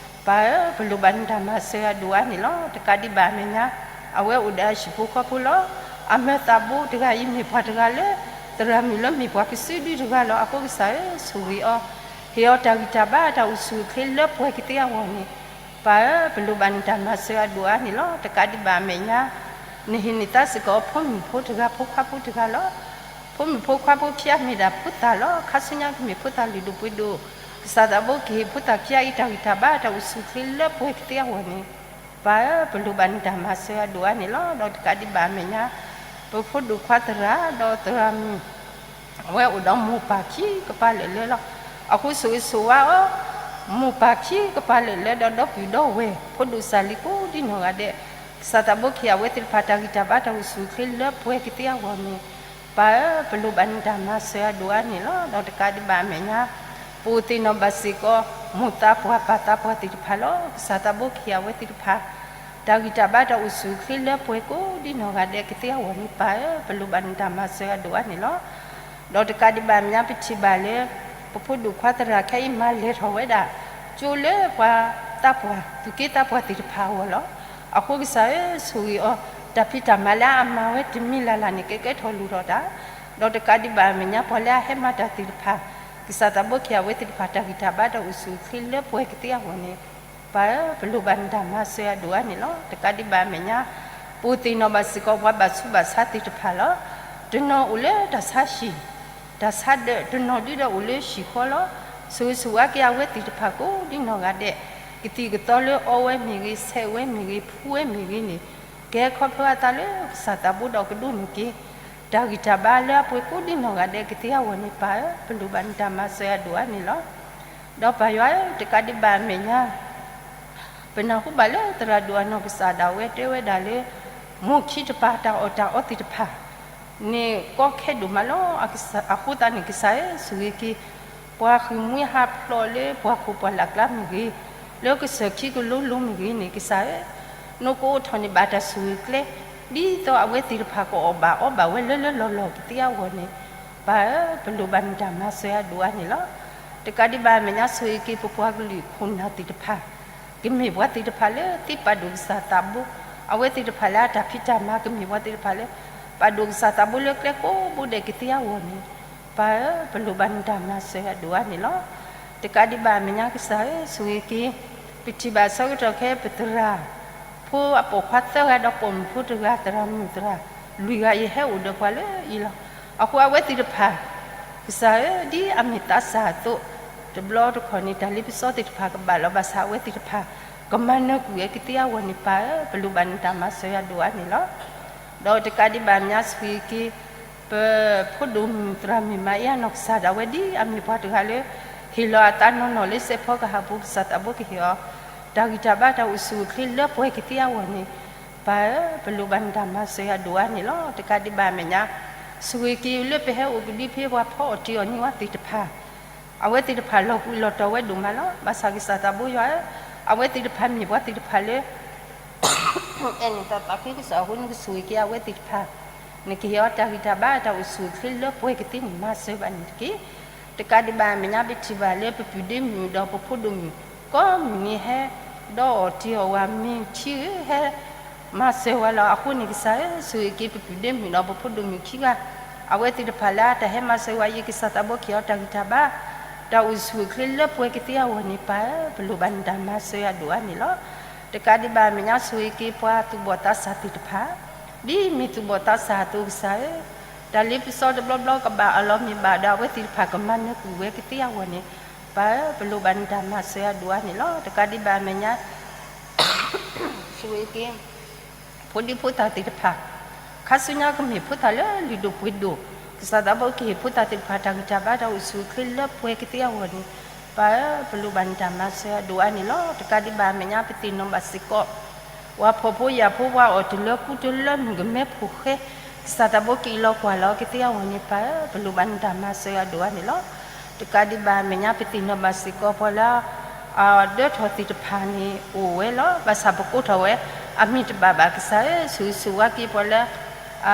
ပၢ်ဧၢ, ပလိၣ်ဘၣ်နတၢ်မၤစၢၤအဒိၣ်အါန့ၣ်လီၤ. တကးဒံးဘၣ်အမဲာ်ညါ အဝဲအိၣ်ဒီးအဟံၣ်ဖိဃီဖိလီၤ. အမၢသးဘိတဂၤအံၤမ့ၢ်ပှၤတဂၤလၢ သရၣ်မုၣ်လၢမ့ၢ်ပှၤကစုဒုတဂၤလီၤ. အဃိကစၢ်ဧၢ, ဆိၣ်ဂ့ၤအီၤ, ဟ့ၣ်အီၤတၢ်ဂံၢ်တၢ်ဘါတၢ်အိၣ်ဆူၣ်အိၣ်ချ့လၢပှဲၤကသ့အဂီၢ်န့ၣ်, ပၢ်ဧၢ, ပလိၣ်ဘၣ်နတၢ်မၤစၢၤအဒိၣ်အါန့ၣ်လီၤ. တကးဒံးဘၣ်အမဲာ်ညါ နဟ့ၣ်န့ၢ်သးစ့ၢ်ကီးဖိမုၣ်ဖိတဂၤဖိခွါဖိတဂၤလီၤ. ဖိမုၣ်ဖိခွါဖိခံဂၤမ့ၢ်ဒၣ်ဖိသၣ်လီၤ. ခါဆူညါကမ့ၢ်ဖိသၣ်လုၢ်ဒိၣ်ပှ့ၤဒိၣ်, ကစၢ်သးဘိကဟ့ၣ်ဖိသၣ်ခံဂၤအံၤတၢ်ဂံၢ်တၢ်ဘါတၢ်အိၣ်ဆူၣ်အိၣ်ချ့လၢပှဲၤကသ့အဂီၢ်န့ၣ်, ပၢ်ဧၢ, ပလိၣ်ဘၣ်နတၢ်မၤစၢၤအဒိၣ်အါန့ၣ်လီၤ. ဒီးတကးဒံးဘၣ်အမဲာ်ညါ ပဖိဒိၣ်ခွါသရၣ်ဒီးသရၣ်မုၣ် အဝဲအိၣ်ဒီးမိၢ်ပၢ်ခံကပၤလၢာ်လၢလီၤ. အဃိဆိၣ်ဂ့ၤဆိၣ်ဝါအီၤ, မိၢ်ပၢ်ခံကပၤလၢာ်လၢဒီးဒီပုၢ်ဒီဝဲၢ် ဖိဒိၣ်စၢ်လံၤကိးဒ်နီၢ်ဂၤဒဲး, ကစၢ်သးဘိကဟ့ၣ်အဝဲသ့ၣ်တဖၣ်တၢ်ဂံၢ်တၢ်ဘါတၢ်အိၣ်ဆူၣ်အိၣ်ချ့လၢပှဲၤကသ့အဂီၢ်န့ၣ်, ပၢ်ဧၢ, ပလိၣ်ဘၣ်နတၢ်မၤစၢၤအဒိၣ်အါန့ၣ်လီၤ. ဒီးတကးဒံးဘၣ်အမဲာ်ညါ ပအိၣ်သ့ၣ်နီၣ်ဘၣ်စ့ၢ်ကီး မိၢ်သးပှၢ်ပၢ်သးပှၢ်သ့ၣ်တဖၣ်လီၤ. ကစၢ်သးဘိကဟ့ၣ်အဝဲသ့ၣ်တဖၣ် တၢ်ဂံၢ်တၢ်ဘါတၢ်အိၣ်ဆူၣ်အိၣ်ချ့လၢပှဲၤကိးဒ်နီၢ်ဂၤဒဲးကသ့အဂီၢ်န့ၣ် ပၢ်ဧၢ, ပလိၣ်ဘၣ်နတၢ်မၤစၢၤအဒိၣ်အါန့ၣ်လီၤ. ဒီးတကးဒံးဘၣ်အမဲာ်ညါ ပထံၣ်ဘၣ်လၢ ပဖိဒိၣ်ခွါသရၣ်ခဲအံၤမၤလဲၤထီၣ်ဝဲဒၣ် ကၠိလၢပှၤသးပှၢ် သူၣ်က့သးပှၢ်သ့ၣ်တဖၣ်အဂီၢ်လီၤ. အဃိကစၢ်ဧၢ, ဆိၣ်ဂ့ၤအီၤ, တၢ်ဖံးတၢ်မၤလၢအမၤဝဲတမံၤလၢ်လၢ်န့ၣ် ကကဲထီၣ်လိၣ်ထီၣ်တၢ်, ဒီးတကးဒံးဘၣ်အမဲာ်ညါ ပှၤလၢအဟဲမၤတၢ်သ့ၣ်တဖၣ် ကစၢ်သးဘိကဟ့ၣ်အဝဲသ့ၣ်တဖၣ် တၢ်ဂံၢ်တၢ်ဘါတၢ်အိၣ်ဆူၣ်အိၣ်ချ့လၢပှဲၤကသ့အဂီၢ်န့ၣ်, ပၢ်ဧၢ, ပလိၣ်ဘၣ်နတၢ်မၤစၢၤအဒိၣ်အါန့ၣ်လီၤ. တကးဒံးဘၣ်အမဲာ်ညါ ပအိၣ်သ့ၣ်နီၣ်ဘၣ်စ့ၢ်ကီးပှၤဘၣ်ဆူးဘၣ်ဆါသ့ၣ်တဖၣ်လီၤ. တနီၤအိၣ်လၢတၢ်ဆါဟံၣ် တၢ်ဆါဒၢး, တနီၤဒုဒီးအိၣ်လၢဟံၣ်ဃီလီၤ. ဆိၣ်ဂ့ၤဆိၣ်ဝါက့ၤအဝဲသ့ၣ်တဖၣ်ကိးဒ်နီၢ်ဂၤဒဲး, ကသံၣ်ကသီလၢအီဝဲမ့ၢ်ဂ့ၤ, ဆဲးဝဲမ့ၢ်ဂ့ၤ, ဖှူဝဲမ့ၢ်ဂ့ၤန့ၣ်, ကဟဲခီဖျိအသးလၢကစၢ်သးဘိဒီးကဒိးန့ၢ်က့ၤ တၢ်ဂံၢ်တၢ်ဘါလၢအပှဲၤကိးဒ်နီၢ်ဂၤဒဲးကသ့အဂီၢ်န့ၣ် ပၢ်ဧၢ, ပလိၣ်ဘၣ်နတၢ်မၤစၢၤအဒိၣ်အါန့ၣ်လီၤ. ဒီးပၢ်ယွၤဧၢ, တကးဒံးဘၣ်အမဲာ်ညါ ပနၢ်ဟူဘၣ်လၢသရၣ်ဒိၣ်အနီၢ်ကစၢ်ဒၣ်ဝဲတဲဝဲဒၣ်လၢ မိၢ်ခံတပၤတၢ်အီၣ်တၢ်အီသ့ၣ်တဖၣ်န့ၣ် ကီခဲဒိၣ်မးလီၤ. အဃိသတးန့ၣ်ကစၢ်ဧၢ, ဆိၣ်ဂ့ၤက့ၤ ပှၤဃ့ၢ်မှံဟးဖျိးလၢပှၤခိၣ်ပှၤလၢ်ကျါမ့ၢ်ဂ့ၤ, လၢကစၢၢ်ခံကလိလိမ့ၢ်ဂ့ၤန့ၣ် ကစၢ်ဧၢ, နကအိးထီၣ်န့ၢ်ဘၣ်တၢ်ဆိၣ်ဂ့ၤကျဲ ဒ်သိးအဝဲသ့ၣ်တဖၣ်ကအီၣ်ဘၣ်အီဘၣ်ဝဲလၢလၢလီၢ်လီၢ်ကသ့အဂီၢ်န့ၣ်, ပၢ်ဧၢ, ပလိၣ်ဘၣ်နတၢ်မၤစၢၤအဒိၣ်အါန့ၣ်လီၤ. တကးဒံးဘၣ်အမဲာ်ညါ ဆိၣ်ဂ့ၤက့ၤပပှၤကလုာ်ခိၣ်နၢ်သ့ၣ်တဖၣ် ကမ့ၢ်ပှၤသ့ၣ်တဖၣ်လၢသ့ပာ်ဒိၣ်ကစၢ်သးဘိ, အဝဲသ့ၣ်တဖၣ်လၢအတၢ်ဖံးတၢ်မၤ ကမ့ၢ်ပှၤသ့ၣ်တဖၣ်လၢ ပာ်ဒိၣ်ကစၢ်သးဘိလၢကျဲကိးဘိဒဲးကသ့အဂီၢ်န့ၣ်, ပၢ်ဧၢ, ပလိၣ်ဘၣ်နတၢ်မၤစၢၤအဒိၣ်အါန့ၣ်လီၤ. တကးဒံးဘၣ်အမဲာ်ညါကစၢ်ဧၢ, ဆိၣ်ဂ့ၤက့ၤ ပထံၣ်ဘၣ်ဆၢကတီၢ်ခဲအံၤ ပသရၣ်ဖိအပိာ်ခွါသၢဂၤဒီးပိာ်မုၣ်ဖိတဂၤ သရၣ်မုၣ်သရၣ်လွံၢ်ဂၤအံၤဟဲအိၣ်ဒီးပှၤလၢအံၤလီၤ. အဃိအဝဲသ့ၣ်တဖၣ် ကစၢ်ဧၢ, ဒ်အမ့ၢ်သးစၢ်အသိး, တဘျီတခီၣ်န့ၣ် တၢ်လ့ပစီသ့ၣ်တဖၣ်ကဘၣ်လီၤဘၣ်ဆၣ် အဝဲသ့ၣ်တဖၣ် ကမၤနၢၤကွံာ်ဝဲကသ့အဂီၢ်န့ၣ် ပၢ်ဧၢ, ပလိၣ်ဘၣ်နတၢ်မၤစၢၤအဒိၣ်အါန့ၣ်လီၤ. ဒီးတကးဒံးဘၣ်အမဲာ်ညါ ဆိၣ်ဂ့ၤက့ၤ ပဖိဒိၣ်မုၣ်သရၣ်မုၣ်မၤအ့အနီၢ်ကစၢ်ဒၣ်ဝဲ ဒ်အမ့ၢ်ပှၤတဂၤလၢ ဟ့ၣ်လီၤအသးနီၢ်နီၢ်လၢစဲးဖီကဟၣ်ပူၤ ကစၢ်သးဘိကဟ့ၣ်အီၤ တၢ်ဂံၢ်တၢ်ဘါတၢ်အိၣ်ဆူၣ်အိၣ်ချ့လၢပှဲၤကသ့အဂီၢ်န့ၣ်, ပၢ်ဧၢ, ပလိၣ်ဘၣ်နတၢ်မၤစၢၤအဒိၣ်အါန့ၣ်လီၤ. တကးဒံးဘၣ်အမဲာ်ညါ ဆိၣ်ဂ့ၤက့ၤလၢပဟဲအိၣ်ကဒုဖဲပှၤဖီအီၣ်တ့ၢ်အီၤန့ၢ်ဝဲသ့ၣ်တဖၣ်, အဝဲသ့ၣ်တဖၣ်လီၤကွံာ်လီၤတီၤဝဲဒိၣ်မးလီၤ. ဘၣ်ဆၣ်ကစၢ်သးဘိယွၤဧၢ, အဝဲသ့ၣ်တဖၣ်မ့ၢ်ပှၤသ့ၣ်တဖၣ်လၢ အဲၣ်န့ၢ်တၢ်သးခုကစီၣ်အဃိန့ၣ် ကဆိၣ်ဂ့ၤက့ၤအဝဲသ့ၣ်တဖၣ် နကဟ့ၣ်အီၤတၢ်ဂံၢ်တၢ်ဘါ တၢ်အိၣ်ဆူၣ်အိၣ်ချ့လၢပှဲၤကသ့န့ၣ် မၤစၢၤဘၣ်န့ၣ်တက့ၢ်. တကးဒံးဘၣ်အမဲာ်ညါ ပထံၣ်ဘၣ်လၢပပုၢ်ဒ့မုၣ်ဒီးပဖိဒိၣ်မုၣ် ကိးမုၢ်နံၤဟဲ ဒီးအီၣ်တ့ၤအီၣ်ဝဲ မ့ၢ်ထံဧၢ ဟဲ မၤစၢၤဝဲလီၤ. အဃိန့ၣ် ကစၢ်ဧၢ ဆိၣ်ဂ့ၤက့ၤပပုၢ်ဒ့မုၣ်ဒီးပဖိဒိၣ်မုၣ်ခံဂၤ, အဝဲသ့ၣ်တဖၣ်လၢအတၢ်ဟဲမၤစၢၤဝဲအံၤ ကစၢ်သးဘိကဟ့ၣ်အီၤတၢ်ဂံၢ်တၢ်ဘါ, တၢ်အိၣ်ဆူၣ်အိၣ်ချ့လၢပှဲၤကသ့အဂီၢ်န့ၣ် ပၢ်ဧၢ ပလိၣ်ဘၣ်နတၢ်မၤစၢၤအဒိၣ်အါန့ၣ်လီၤ. တကးဒံးဘၣ်အမဲာ်ညါ ဆိၣ်ဂ့ၤက့ၤပှၤသူၣ်ဘီၣ်သးစၢ်သ့ၣ်တဖၣ်, ဒ်မ့ၢ်သူၣ်ဘီၣ်သးစၢ်အသိး ကစၢ်ဧၢ, တၢ်လ့ပစီတဘျီဘျီကဘၣ်အလီၢ်မ့ၢ်ဘၣ်ဒီး အဝဲသ့ၣ်တဖၣ်ကမၤနၢၤကွံာ်ဝဲကသ့အဂီၢ်န့ၣ်, ပၢ်ဧၢ ပလိၣ်ဘၣ်နတၢ်မၤစၢၤအဒိၣ်အါန့ၣ်လီၤ. တကးဒံးဘၣ်အမဲာ်ညါ ဆိၣ်ဂ့ၤက့ၤ ဖိဒံဖိသၣ်သ့ၣ်တဖၣ်, ခါဆူညါကမ့ၢ်ဖိသၣ်လၢလုၢ်ဒိၣ်ပှ့ၤဒိၣ်, ကစၢ်သးဘိကဟ့ၣ်ဖိသၣ်သ့ၣ်တဖၣ်တၢ်ဂံၢ်တၢ်ဘါ တၢ်အိၣ်ဆူၣ်အိၣ်ချ့လၢပှဲၤကသ့အဂီၢ်န့ၣ်, ပၢ်ဧၢ ပလိၣ်ဘၣ်နတၢ်မၤစၢၤအဒိၣ်အါန့ၣ်လီၤ. တကးဒံးဘၣ်အမဲာ်ညါ ပသ့ၣ်နီၣ်ဘၣ်စ့ၢ်ကီး ပှၤဖှီၣ်ဖိယာ်ဖိ ပှၤအီၣ်တလၢကူတလၢ မုၣ်ကမဲဖိဃဲ, ကစၢ်သးဘိကအံးလီၤကွၢ်လီၤကသ့အဂီၢ်န့ၣ် ပၢ်ဧၢ ပလိၣ်ဘၣ်နတၢ်မၤစၢၤအဒိၣ်အါန့ၣ်လီၤ. တကးဒံးဘၣ်အမဲာ်ညါ ပသ့ၣ်နီၣ်ဘၣ်စ့ၢ်ကီး ပှၤလၢ အဒၢထီၣ်သ့ၣ်တဖၣ်န့ၣ် အိၣ်ဝဲလီၤ. ဘၣ်ဆၣ်ပကိးထီၣ်ဝဲ အမံၤတဘၣ်ဘၣ် ကစၢ်ဧၢ ဆိၣ်ဂ့ၤဆိၣ်ဝါက့ၤပှၤလၢ အ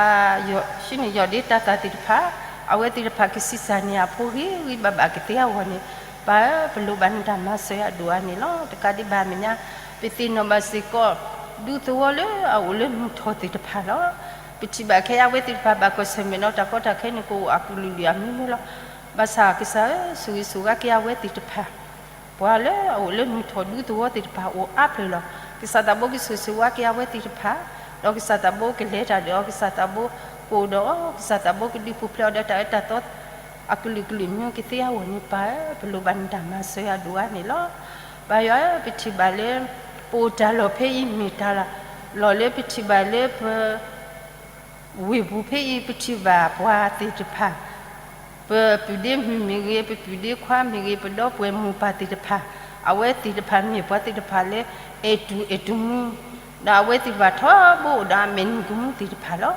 ဟံးန့ၢ်ယီၢ်ဒ့တၢ်သၣ်သ့ၣ်တဖၣ်, အဝဲသ့ၣ်တဖၣ်ကဆံးစၢ်န့ၢ်အဖိဂ့ၤဂ့ၤဘၣ်ဘၣ်ကသ့အဂီၢ်န့ၣ်, ပၢ်ဧၢ ပလိၣ်ဘၣ်နတၢ်မၤစၢၤအဒိၣ်အါန့ၣ်လီၤ. တကးဒံးဘၣ်အမဲာ်ညါ ပသ့ၣ်နီၣ်ဘၣ်စ့ၢ်ကီး ဒူသဝီလၢအအိၣ်လၢမုၢ်ထီၣ်သ့ၣ်တဖၣ်လီၤ. ပထံၣ်ဘၣ်ခဲအံၤ အဝဲသ့ၣ်တဖၣ်ဘၣ်ကွၢ်ဆၢၣ်မဲာ်ဒီးတၢ်ကီတၢ်ခဲန့ၣ် ကအိၣ်အကလုာ်လုာ်အမံၤမံၤလီၤ. ဘၣ်ဆၣ်ကစၢ်ဧၢ ဆိၣ်ဂ့ၤဆိၣ်ဝါက့ၤအဝဲသ့ၣ်တဖၣ်, ပှၤလၢအအိၣ်လၢမုၢ်ထီၣ်ဒူသဝီသ့ၣ်တဖၣ်အိၣ်အါဖျၢၣ်လီၤ. ကစၢ်သးဘိကဆိၣ်ဂ့ၤဆိၣ်ဝါက့ၤအဝဲသ့ၣ်တဖၣ်, ဒီးကစၢ်သးဘိကလဲၤတၢ်ဒီးအီၤ, ကစၢ်သးဘိကအိၣ်ဒီးအီၤ, ကစၢ်သးဘိကဒုးပူၤဖျဲးအီၤဒီးတၢ်အၢတၢ်သီ အကလုာ်ကလုာ်မံၤကသ့အဂီၢ်န့ၣ် ပၢ်ဧၢ ပလိၣ်ဘၣ်နတၢ်မၤစၢၤအဒိၣ်အါန့ၣ်လီၤ. ပၢ်ယွၤဧၢ ပထံၣ်ဘၣ်လၢ ပအိၣ်တၢ်လီၢ်ဖဲအံၤမ့ၢ်တၢ်လီၢ်လၢပထံၣ်ဘၣ်လၢပ ဝ့ၢ်ပူၤဖဲအံၤ ပထံၣ်ဘၣ်ပှၤသ့ၣ်တဖၣ်, ပပုၢ်ဒ့မုၣ်မ့ၢ်ဂ့ၤ, ပပုၢ်ဒ့ခွါမ့ၢ်ဂ့ၤ, ပဒီပုၢ်ဝဲၢ်မိၢ်ပၢ်သ့ၣ်တဖၣ်, အဝဲသ့ၣ်တဖၣ်မ့ၢ်ပှၤသ့ၣ်တဖၣ်လၢ အဲၣ်တူၢ်အဲၣ်တူၢ်မူ, ဒီးအဝဲသ့ၣ်တဖၣ်ထီဘိအိၣ်ဒီးအမဲာ်နံၤကမူသ့ၣ်တဖၣ်လီၤ.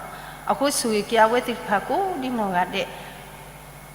အဃိဆိၣ်ဂ့ၤက့ၤအဝဲသ့ၣ်တဖၣ်ကိးဒ်နီၢ်ဂၤဒဲး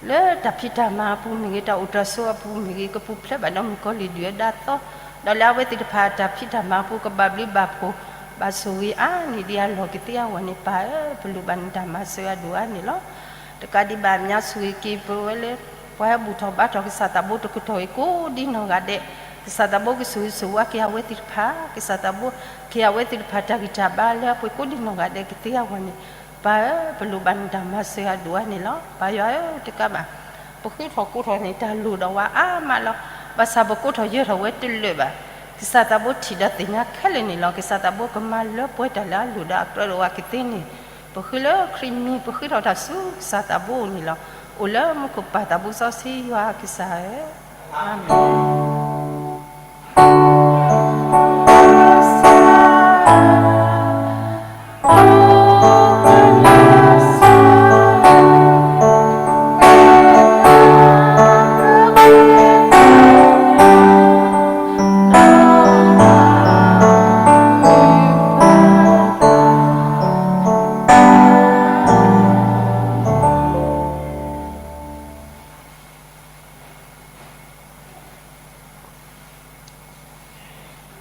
လၢတၢ်ဖံးတၢ်မၤအပူၤမ့ၢ်ဂ့ၤ, တၢ်အိၣ်တၢ်ဆိးအပူၤမ့ၢ်ဂ့ၤ, ကပူၤဖျဲးဘၣ်ဒီးမုၣ်ကီၤလံၢ်ဒုၣ်ဒါသီ, ဒီးလၢအဝဲသ့ၣ်တဖၣ်အတၢ်ဖံးတၢ်မၤအပူၤ ကဘၣ်ဘျုးဘၣ်ဖှိၣ် ဘၣ်ဆိၣ်ဂ့ၤအါန့ၢ်ဒံးအလီၢ်ကသ့အဂီၢ်န့ၣ် ပၢ်ဧၢ ပလိၣ်ဘၣ်နတၢ်မၤစၢၤအဒိၣ်အါန့ၣ်လီၤ. တကးဒံးဘၣ်အမဲာ်ညါ ဆိၣ်ဂ့ၤက့ၤပဝဲလၢ ပှၤဟဲဘူၣ်ထီၣ်ဘါထီၣ်ကစၢ်သးဘိတကတီၢ်အံၤကိးဒ်နီၢ်ဂၤဒဲး, ကစၢ်သးဘိကဆိၣ်ဂ့ၤဆိၣ်ဝါက့ၤအဝဲသ့ၣ်တဖၣ်, ကစၢ်သးဘိကဟ့ၣ်အဝဲသ့ၣ်တဖၣ်တၢ်ဂံၢ်တၢ်ဘါလၢအပှဲၤကိးဒ်နီၢ်ဂၤဒဲးကသ့အဂီၢ်န့ၣ်, ပၢ်ဧၢ ပလိၣ်ဘၣ်နတၢ်မၤစၢၤအဒိၣ်အါန့ၣ်လီၤ. ပၢ်ယွၤဧၢ တကးဘၣ် ပဃ့ထီၣ်ကိးထီၣ်န့ၣ် တၢ်လိၣ်ဒီးဝဲအါမးလီၤ. ဘၣ်ဆၣ်ပကိးထီၣ်ယၢၤထီၣ်ဝဲတလၢာ်ဘၣ်. ကစၢ်သးဘိထံၣ်ဒီးသ့ၣ်ညါခဲလၢာ်န့ၣ်လီၤ. ကစၢ်သးဘိကမၤလၢပှဲၤတၢ်လၢအလိၣ်ဒီးအကြၢးဒီးဝဲကသ့န့ၣ်, ပဃ့လၢခရံာ်မံၤ ပဃ့ထီၣ်တၢ်ဆူကစၢ်သးဘိအအိၣ်န့ၣ်လီၤ. အိၣ်လၢမူခိၣ်ပၢ်သးဘိစီဆှံယွၤကစၢ်ဧၢ, အၤမ့ၣ်. ကစၢ်ယ့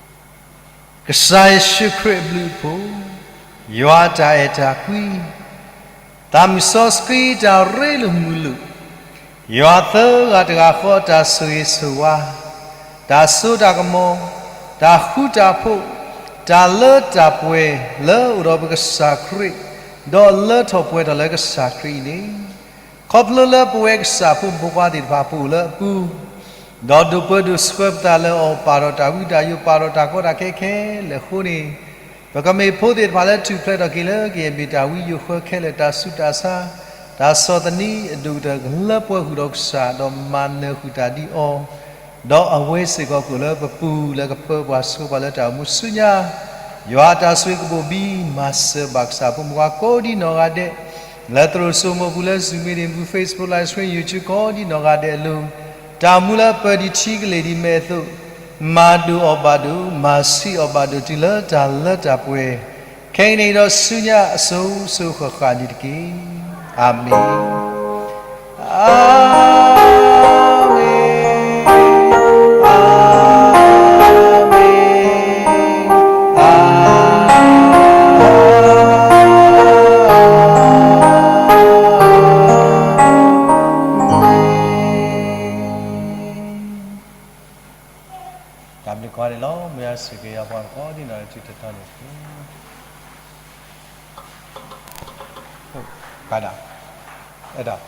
ၣ်ၡူးခရံာ်အဘျုးအဖှိၣ်, ယွၤအတၢ်အဲၣ်တၢ်ကွံ, သးမုၢ်စီဆှံတၢ်ရ့လိာ်မုာ်လိာ်, ယွၤသၢဂၤတဂၤဃီအတၢ်ဆိၣ်ဂ့ၤဆိၣ်ဝါ, တၢ်စိတၢ်ကမီၤ, တၢ်ဃူတၢ်ဖိး, တၢ်လၢတၢ်ပှဲၤလၢအအိၣ်ဒီးပကစၢ်ခရံာ်, ဒီးလၢထီၣ်ပှဲၤထီၣ်လၢကစၢ်ခရံာ်အံၤန့ၣ်, ခီဖျိလၢပဝဲကစၢ်ဖိမုၣ်ဖိခွါသ့ၣ်တဖၣ်ပအိၣ်လၢအပူၤ, ဒီးဒိၣ်ပၢဒိၣ်ဆှၢပသးလၢအီၤ ပာ်ထီၣ်တၢ်ဝံတၢ်ယိး ပာ်ထီၣ်တၢ်ကီတၢ်ခဲခဲလၢာ်အဃိန့ၣ်, ပကမ့ၢ်ဖိသ့ၣ်တဖၣ်လၢထူၣ်ဖျဲးထီၣ်က့ၤလၢကယဲၢ်မ့ၢ်တၢ်ဝံယိၤဃၢခဲလၢာ် တၢ်ဆူးတၢ်ဆါ, တၢ်ဆီၣ်သနံးအဒိၣ်ကတၢၢ်လၢပှဲၤဃုာ်ဒီးကစၢ် ဒီးမၤနၢၤဃုာ်တၢ်ဒ်အီၤ, ဒီးအဝဲစ့ၢ်ကီးကအိၣ်လၢပပူၤလၢကပၢပှၤဆှၢပှၤလၢတၢ်အိၣ်မူဆူညါ, ယွၤအတၢ်ဆိၣ်ဂ့ၤကဘိၣ်ဘံ မၤစၢၤဘၣ်ကစၢ်ဖိမုၣ်ဖိခွါကိးဒ်နီၢ်ဂၤဒဲး, လၢသရိာ်စိမိးပူၤ လၢ Zoom meeting ပူၤ Facebook Live Stream YouTube ကိးဒ်နီၢ်ဂၤဒဲးအလိၤ, တၢ်မူလၢပၢၤဒံးထံကလ့ၢ်ဒံးမဲာ်အသိး, မၤဒိၣ်အီၤဘၣ်ဒိၣ်, မၤဆံးအီၤဘၣ်ဒိၣ်တုၤလၢတၢ်လၢတၢ်ပှဲၤ, ခဲအံၤန့ၣ်ဒီးဆူညါအစိၤစိၤဃၣ်ဃၣ်န့ၣ်တက့ၢ်. အၤမ့ၣ်, အၤမ့ၣ်, အၤမ့ၣ်, အၤမ့ၣ်. တၢ်ဘျုးကိးဂၤဒဲးလီၤ. မ့ၢ်အစံးက့ၤယွၤပှၤကိးဒံနီၢ်ဂၤဒဲး တထီန့ၣ်, ဘၣ်ဒၣ်, အဲၣ်ဒိး